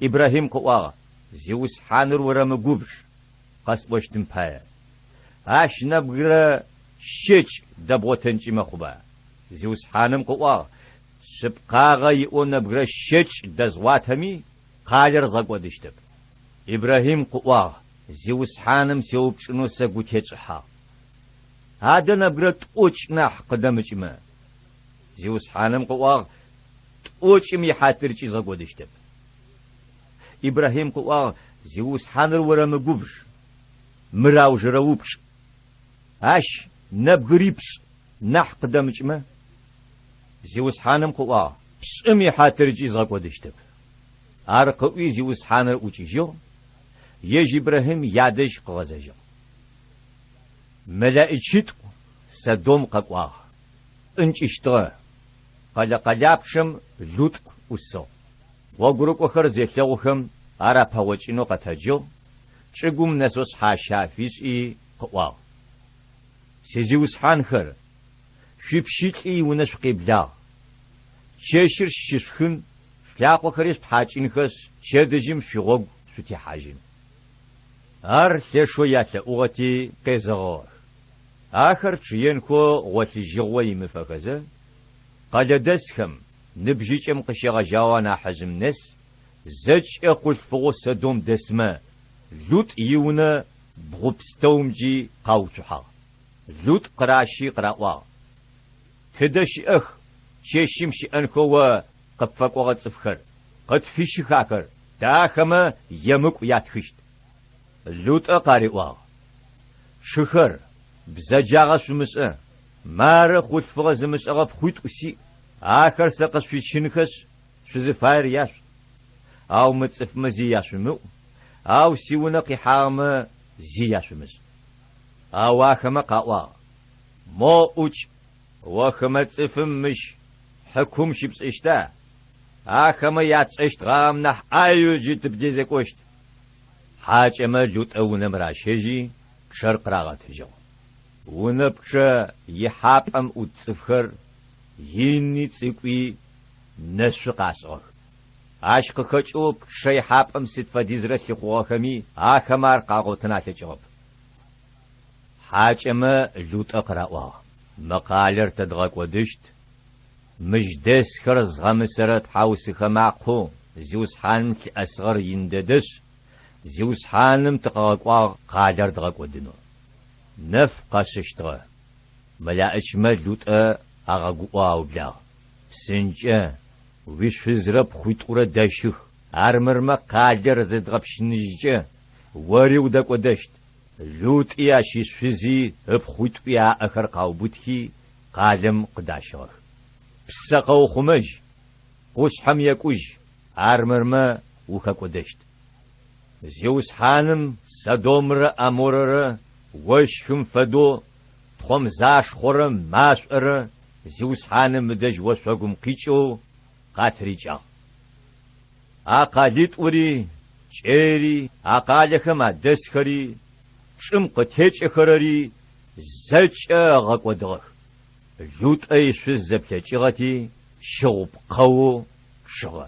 Ибрахьим къыӏуагъ, Зиусхьаныр орэмыгубж, къэсӏощтым пае. Ащ нэбгырэ щэкӏ дэбгъотэнкӏи мэхъуба? Зиусхьаным къыӏуагъ, Шъыпкъагъэ иӏэу нэбгырэ щэкӏ дэзгъуатэми, къалэр згъэкӏодыщтэп. Ибрахьим къыӏуагъ, Зиусхьаным сеупчӏынэу сэ гу тетшӏыхьагъ. Адэ нэбгырэ тӏокӏ нахь къыдэмыкӏмэ? Зиусхьаным къыӏуагъ, Тӏокӏым ихьатыркӏи згъэкӏодыщтэп. Ибрахьим къыӏуагъ, Зиусхьаныр орэмыгубж, мыр аужырэ упчӏ. Ащ нэбгырипшӏ нахь къыдэмыкӏмэ? Зиусхьаным къыӏуагъ, Пшӏым ихьатыркӏи згъэкӏодыщтэп. Ар къыӏуи Зиусхьаныр ӏукӏыжьыгъ. ежь Ибрахьим ядэжь къыгъэзэжьыгъ. Мэлэӏичитӏу Содом къэкӏуагъ, шӏункӏыщтыгъэ, къэлэ къэлапчъэм Лутӏ ӏусыгъ. Гъогурыкӏохэр зелъэгъухэм ар апэгъокӏынэу къэтэджыгъ, чӏыгум нэсэу шъхьащэ афишӏи къыӏуагъ, Сизиусхьанхэр, шъуипщылӏи иунэ шъукъеблагъ. Чэщыр щышъухын, шъулъакъохэри шъутхьакӏынхэшъ, пчэдыжьым шъуигъогу шъутехьажьын. Ар лъэшэу ялъэӏугъэти, къезэгъыгъэх. Ахэр чъыенхэу гъолъыжьыгъо имыфэхэзэ, къэлэдэсхэм, ныбжьыкӏэм къыщегъэжьагъэу анахьыжъым нэс, зэкӏэ хъулъфыгъэу Содом дэсмэ Лутӏ иунэ бгъу пстэумкӏи къауцухьагъ. Лутӏ къыращи къыраӏуагъ, Тыдэ щыӏэх чэщым щыӏэнхэу о къыпфэкӏогъэ цӏыфхэр? Къытфищых ахэр, тэ ахэмэ емыкӏу ятхыщт. Лутӏэ къариӏуагъ, Тшыхэр, бзэджагъэ шъумышӏэ, мары хъулъфыгъэ зымышӏэгъэ пхъуитӏу сиӏ, ахэр сэ къышъуфисщынхэшъ, шъузыфаер яшъушӏ. Ау мы цӏыфмэ зи яшъумыӏу, ау сиунэ къихьагъэмэ зи яшъумышӏ. Ау ахэмэ къаӏуагъ, Мо ӏукӏ, о хымэ цӏыфым мыщ хьыкум щыпшӏыщта? Ахэмэ ятшӏэщтгъагъэм нахь ӏаеу джы тыбдезекӏощт. Хьакӏэмэ Лутӏэ унэм ращэжьи, пчъэр къырагъэтыжьыгъ. Унэ пчъэ ихьапӏэм ӏут цӏыфхэр, ини цӏыкӏуи, нэшъу къашӏыгъэх. Ащ къыхэкӏэу пчъэ ихьапӏэм сыд фэдизрэ лъыхъугъэхэми, ахэмэ ар къагъотын алъэкӏыгъэп. Хьакӏэмэ Лутӏэ къыраӏуагъ, Мы къалэр тэ дгъэкӏодыщт, мыщ дэсхэр згъэмысэрэ тхьаусыхэ макъэу Зиусхьаным лъыӏэсыгъэр ин дэдэшъ, Зиусхьаным тыкъыгъэкӏуагъ къалэр дгъэкӏодынэу. Нэф къэшъыщтыгъэ. Мэлаӏычмэ Лутӏэ агъэгуӏэу аублагъ, Псынкӏэ, уишъузрэ пхъуитӏурэ дэщых, армырмэ къалэр зыдгъэпщыныжькӏэ, ори удэкӏодэщт. Лутӏи ащ ишъузи ыпхъуитӏуи аӏэхэр къаубытхи, къалэм къыдащыгъэх. Ппсэ къэухъумэжь, къушъхьэм екӏужь, армырмэ ухэкӏодэщт. Зиусхьаным Содомрэ ӏаморэрэ ощхым фэдэу тхъомзашхъорэ машӏорэ Зиусхьаным ыдэжь ошъогум къикӏэу къатырикӏагъ. А къэлитӏури, кӏэйри, а къалэхэм адэсхэри, чӏым къытекӏэхэрэри зэкӏэ ыгъэкӏодыгъэх. Лутӏэ ишъуз зэплъэкӏыгъэти, щыгъу пкъэоу чъыгъэ.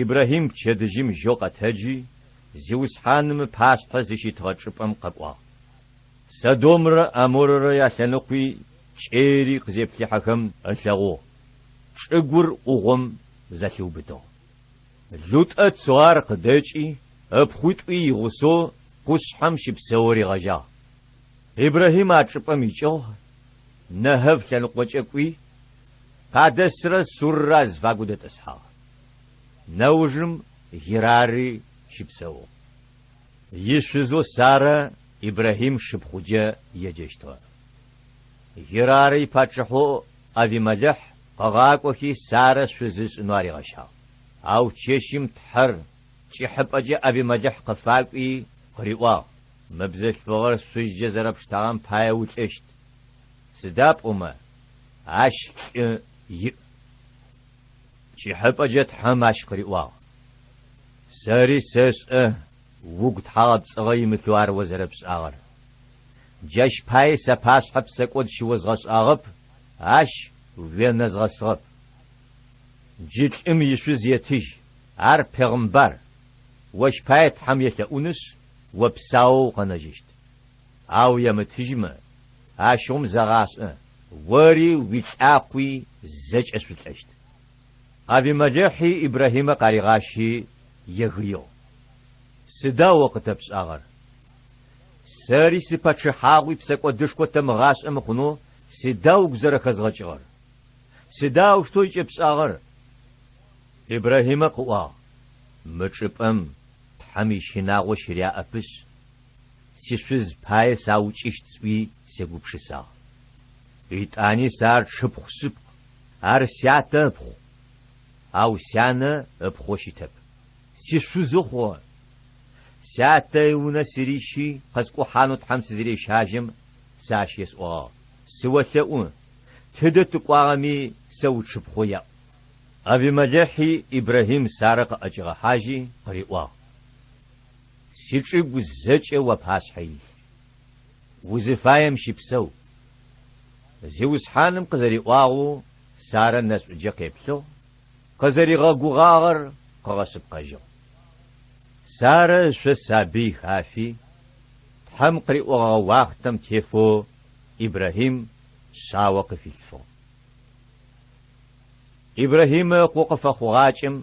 Ибрахьим пчэдыжьым жьэу къэтэджи, Зиусхьаным ыпашъхьэ зыщитыгъэ чӏыпӏэм къэкӏуагъ. Содомрэ ӏаморэрэ ялъэныкъуи кӏэйри къызеплъыхьэхэм ылъэгъугъ, чӏыгур ӏугъом зэлъиубытыгъ. Лутӏэ Цоар къыдэкӏи, ыпхъуитӏуи игъусэу къушъхьэм щыпсэоу ригъэжьагъ. Ибрахьим а чӏыпӏэм икӏыгъ, Нэгэв лъэныкъокӏэ кӏуи, Къадэсрэ Суррэ азыфагу дэтӏысхьагъ. Нэужым Герары щыпсэугъ. Ишъузэу Сарэ Ибрахьим шыпхъуджэ еджэщтыгъэ. Герары ипачъыхьэу Авимэлэхь къыгъакӏохи Сарэ шъузы ышӏынэу аригъэщагъ. Ау чэщым Тхьэр пкӏыхьыпӏэкӏэ Авимэлэхь къыфакӏуи къыриӏуагъ, Мы бзылъфыгъэр шъузкӏэ зэрэпштагъэм пае улӏэщт, сыда пӏомэ ащ лӏы иӏ. Пкӏыхьыпӏэкӏэ Тхьэм ащ къыриӏуагъ, Сэри сэшӏэ угу тхьагъэпцӏыгъэ имылъэу ар о зэрэпшӏагъэр. Джащ пае сапашъхьэ псэкӏод щыозгъэшӏагъэп, ащ уенэзгъэсыгъэп. Джы лӏым ишъуз етыжь, ар пегъымбар, ощ пае Тхьэм елъэӏунышъ, о псаоу укъэнэжьыщт. Ау емытыжьмэ, ащыгъум зэгъашӏэ, ори уилӏакъуи зэкӏэ шъулӏэщт. Авимэлэхьи Ибрахьимэ къаригъащи егыигъ, Сыда о къытэпшӏагъэр? Сэри сипачъыхьагъуи псэкӏодышхо тэмыгъашӏэ мыхъунэу сыда угу зэрэхэзгъэкӏыгъэр? Сыда аущтэу ыкӏэпшӏагъэр? Ибрахьимэ къыӏуагъ, Мы чӏыпӏэм Тхьэм ищынагъо щыряӏэпышъ, сишъуз пае саукӏыщт сӏуи сегупшысагъ. Итӏани сэ ар сшыпхъу шъыпкъ, ар сятэ ыпхъу, ау сянэ ыпхъоу щытэп, сишъузэу хъугъэ. Сятэ иунэ сырищи къэскӏухьанэу Тхьэм сызырещажьэм, сэ ащ есӏогъагъ, Сыолъэӏу, тыдэ тыкӏуагъэми сэ утшыпхъоу яӏу. Авимэлэхьи Ибрахьим Сарэ къыӏэкӏигъэхьажьи къыриӏуагъ, Сичӏыгу зэкӏэ уапашъхьэ илъ. Узыфаем щыпсэу. Зиусхьаным къызэриӏуагъэу Сарэ нэшӏуджэ къеплъыгъ, къызэригъэгугъагъэр къыгъэшъыпкъэжьыгъ. Сарэ ышъо сабый хафи, Тхьэм къыриӏогъэгъэ уахътэм тефэу Ибрахьим шъао къыфилъфыгъ. Ибрахьимэ ыкъо къыфэхъугъакӏэм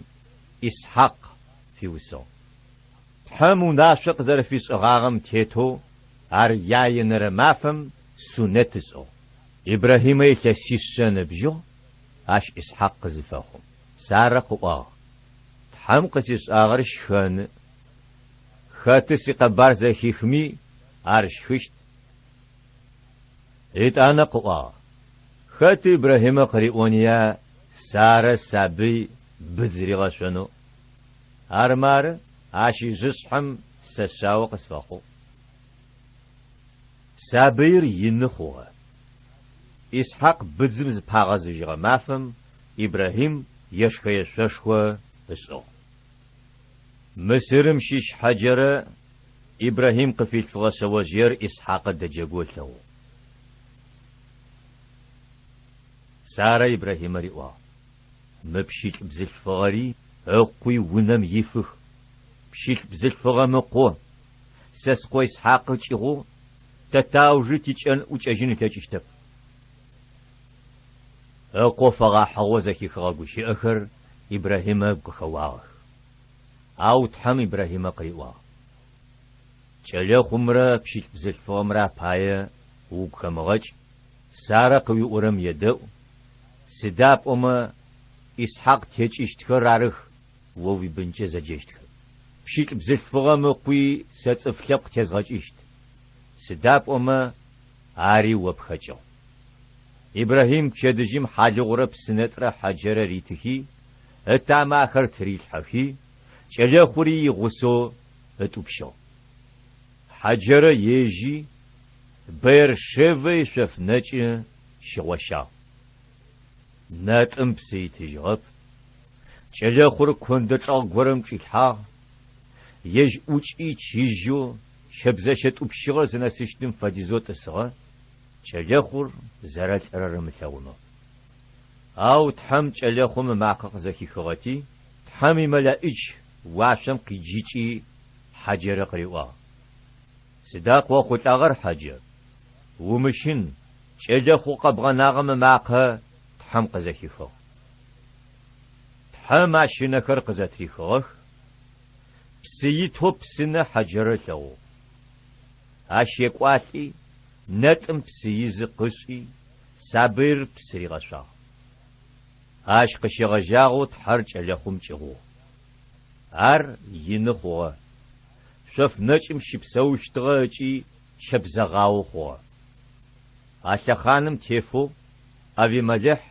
Исхьакъ фиусыгъ. Тхьэм унашъо къызэрэфишӏыгъагъэм тетэу ар яенэрэ мафэм сунэт ышӏыгъ. Ибрахьимэ илъэсишъэ ыныбжьыгъ ащ Исхьакъ къызыфэхъум. Сарэ къыӏуагъ, Тхьэм къысишӏагъэр щхэны. Хэты сикъэбар зэхихми, ар щхыщт. Етӏанэ къыӏуагъ, Хэт Ибрахьимэ къыриӏония Сарэ сабый быдз ригъэшъонэу? Ар мары, ащ ижъышъхьэм сэ шъао къысфэхъугъ. Сабыир ины хъугъэ. Исхьакъ быдзым зыпагъэзыжьыгъэ мафэм Ибрахьим ешхэ-ешъошхо ышӏыгъ. Мысырым щыщ Хьэджэрэ Ибрахьим къыфилъфыгъэ шъэожъыер Исхьакъы дэджэгоу ылъэгъугъ. Сарэ Ибрахьимэ риӏуагъ, Мы пщылӏ бзылъфыгъэри ыкъуи унэм ифых. Пщылӏ бзылъфыгъэм ыкъо, сэ скъо Исхьакъы кӏыгъоу, тэ таужы тикӏэн ӏукӏэжьын ылъэкӏыщтэп. Ыкъо фэгъэхьыгъэу зэхихыгъэ гущыӏэхэр Ибрахьимэ ыгу къыхэуагъэх. Ау Тхьэм Ибрахьимэ къыриӏуагъ, Кӏэлэхъумрэ пщылӏ бзылъфыгъэмрэ апае угу хэмыгъэкӏ, Сарэ къыуиӏорэм едэӏу, сыда пӏомэ Исхьакъ текӏыщтхэр арых о уибынкӏэ зэджэщтхэр. Пщылӏ бзылъфыгъэм ыкъуи сэ цӏыф лъэпкъ тезгъэкӏыщт, сыда пӏомэ ари о пхэкӏыгъ. Ибрахьим пчэдыжьым хьалыгъурэ псынэтӏрэ Хьэджэрэ ритыхи, ытамэ ахэр тырилъхьэхи, кӏэлэхъури игъусэу ытӏупщыгъ. Хьэджэрэ ежьи, Бэер-Шевэ ишъоф нэкӏы щыгъощагъ. Нэтӏым псы итыжьыгъэп, кӏэлэхъур кондэ чӏэгъ горэм чӏилъхьагъ, ежь ӏукӏи чыжьэу щэбзэщэ тӏупщыгъэр зынэсыщтым фэдизэу тӏысыгъэ, кӏэлэхъур зэрэлӏэрэр ымылъэгъунэу. Ау Тхьэм кӏэлэхъум ымакъэ къызэхихыгъэти, Тхьэм имэлэӏич уашъом къиджыкӏи Хьаджэрэ къыриӏуагъ, Сыда къыохъулӏагъэр, Хьаджэр? Умыщын, кӏэлэхъу къэбгъэнагъэм ымакъэ Тхьэм къызэхихыгъ. Тхьэм ащ ынэхэр къызэтрихыгъэх, псы итэу псынэ Хьаджэрэ ылъэгъугъ. Ащ екӏуалӏи, нэтӏым псы изы къышӏи, сабыир псы ригъэшъуагъ. Ащ къыщегъэжьагъэу Тхьэр кӏэлэхъум кӏыгъугъ. Ар ины хъугъэ, шъоф нэкӏым щыпсэущтыгъэ ыкӏи щэбзэгъао хъугъэ. А лъэхъаным тефэу Авимэлэхь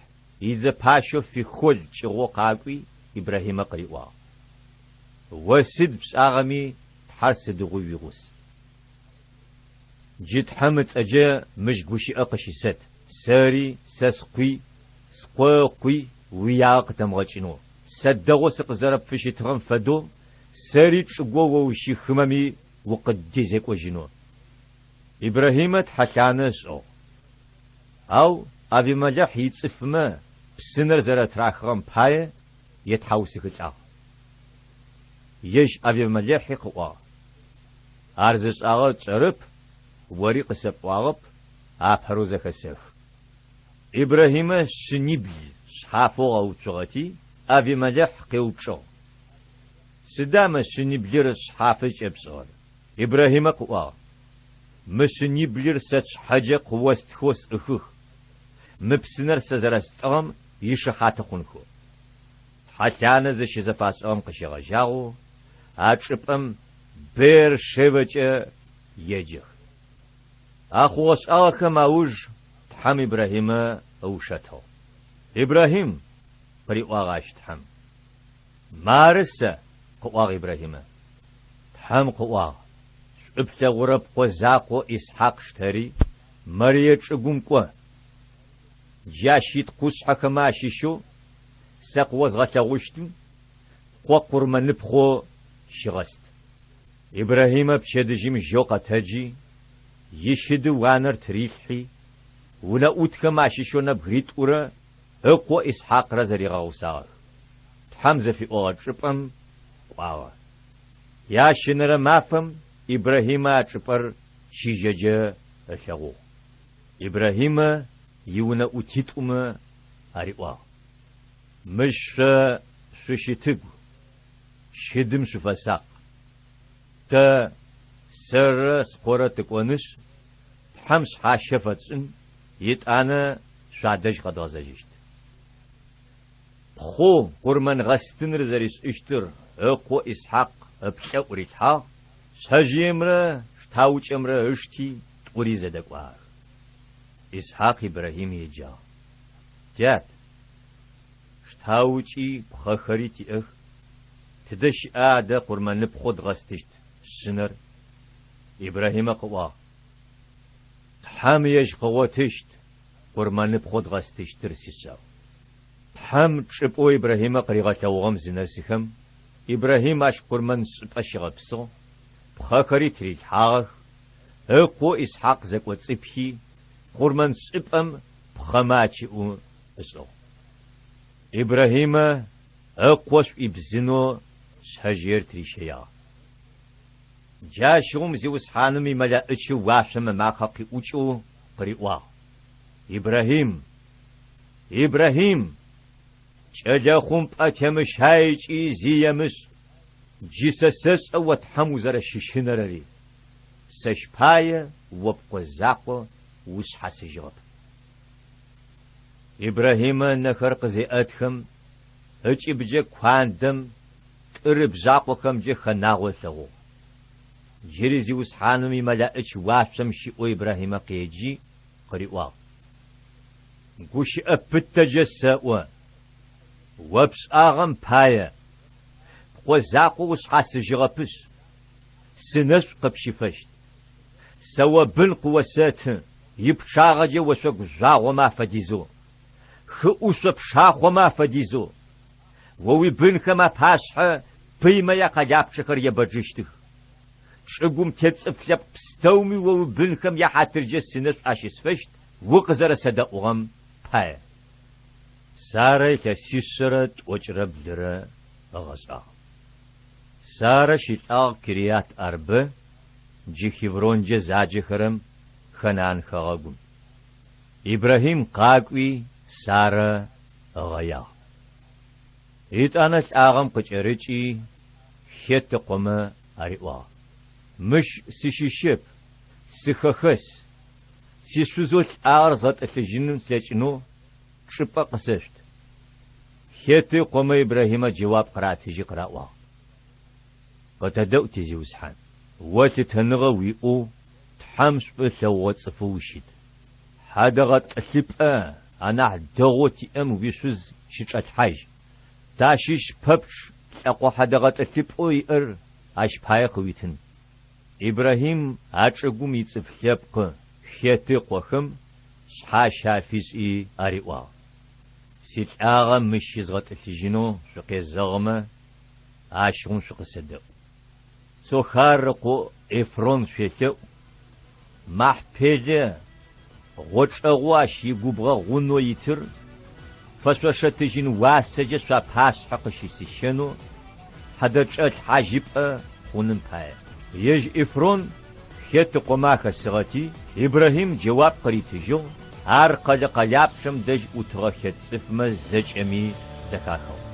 идзэ пащэу Фихол кӏыгъоу къакӏуи Ибрахьимэ къыриӏуагъ, О сыд пшӏагъэми Тхьэр сыдигъуи уигъус. Джы Тхьэм ыцӏэджэ мыщ гущыӏэ къыщысэт, сэри, сэ скъуи, скъо ыкъуи уиягъэ къытэмыгъэкӏынэу, сэ дэгъоу сыкъызэрэпфыщытыгъэм фэдэу, сэри чӏыгоу о ущыхымэми укъыддезекӏожьынэу. Ибрахьимэ тхьэлъанэ ышӏыгъ. Ау Авимэлэхь ицӏыфмэ псынэр зэрэтырахыгъэм пае етхьаусыхылӏагъ. Ежь Авимэлэхьи къыӏуагъ, Ар зышӏагъэр тшӏэрэп, ори къысэпӏуагъэп, апэрэу зэхэсэхы. Ибрахьимэ шъынибл шъхьафэу ыгъэуцугъэти, Авимэлэхь къеупчӏыгъ, Сыда мы шъыниблыр шъхьафы зыкӏэпшӏыгъэр? Ибрахьимэ къыӏуагъ, Мы шъыниблыр сэ сшъхьэджэ къыостхэу сӏыхых, мы псынэр сэ зэрэстӏыгъэм ишыхьаты хъунхэу. Тхьэлъанэ зыщызэфашӏыгъэм къыщегъэжьагъэу а чӏыпӏэм Беэр-Шевэкӏэ еджэх. А хъугъэ-шӏагъэхэм ауж Тхьэм Ибрахьимэ ыушэтыгъ. Ибрахьим, къыриӏуагъ ащ Тхьэм. Мары сэ, къыӏуагъ Ибрахьимэ. Тхьэм къыӏуагъ, Шӏу плъэгъурэ пкъо закъоу Исхьакъ штэри, Морие чӏыгум кӏо. Джащ ит къушъхьэхэмэ ащыщэу сэ къыозгъэлъэгъущтым пкъо къурмэныпхъэу щыгъэст. Ибрахьимэ пчэдыжьым жьэу къэтэджи, ищыды уанэр тырилъхьи, унэӏутхэм ащыщэу нэбгыритӏурэ ыкъо Исхьакърэ зэригъэгъусагъэх. Тхьэм зыфиӏогъэ чӏыпӏэм кӏуагъэ. Ящэнэрэ мафэм Ибрахьимэ а чӏыпӏэр чыжьэкӏэ ылъэгъугъ. Ибрахьимэ иунэӏутитӏумэ ариӏуагъ, Мыщ шъо шъущытыгу, щыдым шъуфэсакъ. Тэ, сэррэ скъорэ тыкӏонышъ, Тхьэм шъхьащэ фэтшӏын, етӏанэ шъуадэжь къэдгъэзэжьыщт. Пхъэу къурмэнгъэстыныр зэришӏыщтыр ыкъо Исхьакъ ыплӏэӏу рилъхьагъ, шъэжъыемрэ штаукӏэмрэ ышти, тӏури зэдэкӏуагъэх. Исхьакъ Ибрахьим еджагъ, Тят, штаукӏи пхъэхэри тиӏэх, тыдэ щыӏа адэ къурмэныпхъэу дгъэстыщт шъынэр? Ибрахьимэ къыӏуагъ, Тхьэм ежь къыгъотыщт къурмэныпхъэу дгъэстыщтыр, сишъау. Тхьэм чӏыпӏэу Ибрахьимэ къыригъэлъэгъугъэм зынэсыхэм, Ибрахьим ащ къурмэншӏыпӏэ щигъэпсыгъ, пхъэхэри тырилъхьагъэх, ыкъоу Исхьакъ зэкӏоцӏипхи, къурмэншӏыпӏэм пхъэмэ ачыӏу ышӏыгъ. Ибрахьимэ ыкъо шӏуибзынэу шъэжъыер тырищэягъ. Джащыгъум Зиусхьаным имэлэӏычы уашъом ымакъэ къиӏукӏэу къыриӏуагъ, Ибрахьим! Ибрахьим! Кӏэлэхъум пӏэ темыщай ыкӏи зи емышӏ! Джы сэ сэшӏэ о Тхьэм узэрэщыщынэрэри, сэщ пае о пкъо закъо ушъхьасыжьыгъэп. Ибрахьимэ ынэхэр къызеӏэтхэм, ыкӏыбджэ куандэм тӏыр ыбжъакъохэмкӏэ хэнагъэу ылъэгъугъ. Джыри Зиусхьаным имэлэӏыч уашъом щыӏэу Ибрахьимэ къеджи, къыриӏуагъ, Гущыӏэ пытэджэ сэӏо, о пшӏагъэм пае, пкъо закъо ушъхьасыжьыгъэпышъ, сынэшӏу къыпщыфэщт. Сэ о бын къыосэты, ипчъагъэкӏэ ошъогу жъуагъомэ афэдизэу, хыӏушъо пшахъомэ афэдизэу. О уибынхэм апашъхьэ пыймэ якъэлапчъэхэр ебэджыщтых. Чӏыгум тет цӏыф лъэпкъ пстэуми о уибынхэм яхьатыркӏэ сынэшӏу ащысфэщт укъызэрэсэдэӏугъэм пае. Сарэ илъэсишъэрэ тӏокӏырэ блырэ ыгъэшӏагъ. Сарэ щылӏагъ Кириат-Арбэ, джы Хевронкӏэ заджэхэрэм, Ханаан хэгъэгум. Ибрахьим къакӏуи Сарэ ыгъэягъ. Етӏанэ лӏагъэм къыкӏэрыкӏи, Хет ыкъомэ ариӏуагъ, Мыщ сыщыщэп, сыхэхэс, сишъузэу лӏагъэр згъэтӏылъыжьын слъэкӏынэу чӏыпӏэ къысэшъут. Хеты ыкъомэ Ибрахьимэ джэуап къыратыжьи къыраӏуагъ, Къытэдэӏу, тизиусхьан, о лъытэныгъэ уиӏэу Тхьэм шӏу ылъэгъугъэ цӏыфэу ущыт. Хьадэгъэтӏылъыпӏэ анахь дэгъоу тиӏэм уишъуз щычӏэлъхьажь. Тащыщ пэпчъ лӏэкъо хьадэгъэтӏылъыпӏэу иӏэр ащ пае къыуитын. Ибрахьим а чӏыгум ицӏыф лъэпкъы Хеты ыкъохэм шъхьащэ афишӏи ариӏуагъ, Силӏагъэ мыщ щызгъэтӏылъыжьынэу шъукъезэгъымэ, ащыгъум шъукъысэдэӏу. Цохар ыкъо Эфрон шъуелъэӏу, Махпелэ гъочӏэгъоу ащ игубгъэ гъунэу итыр фэшъошэ тыжьын уасэкӏэ шъуапашъхьэ къыщысищэнэу хьэдэчӏэлъхьажьыпӏэ хъуным пае. Ежь Эфрон Хет ыкъомэ ахэсыгъэти, Ибрахьим джэуап къыритыжьыгъ, ар къэлэ къэлапчъэм дэжь ӏутыгъэ хет цӏыфмэ зэкӏэми зэхахыгъ.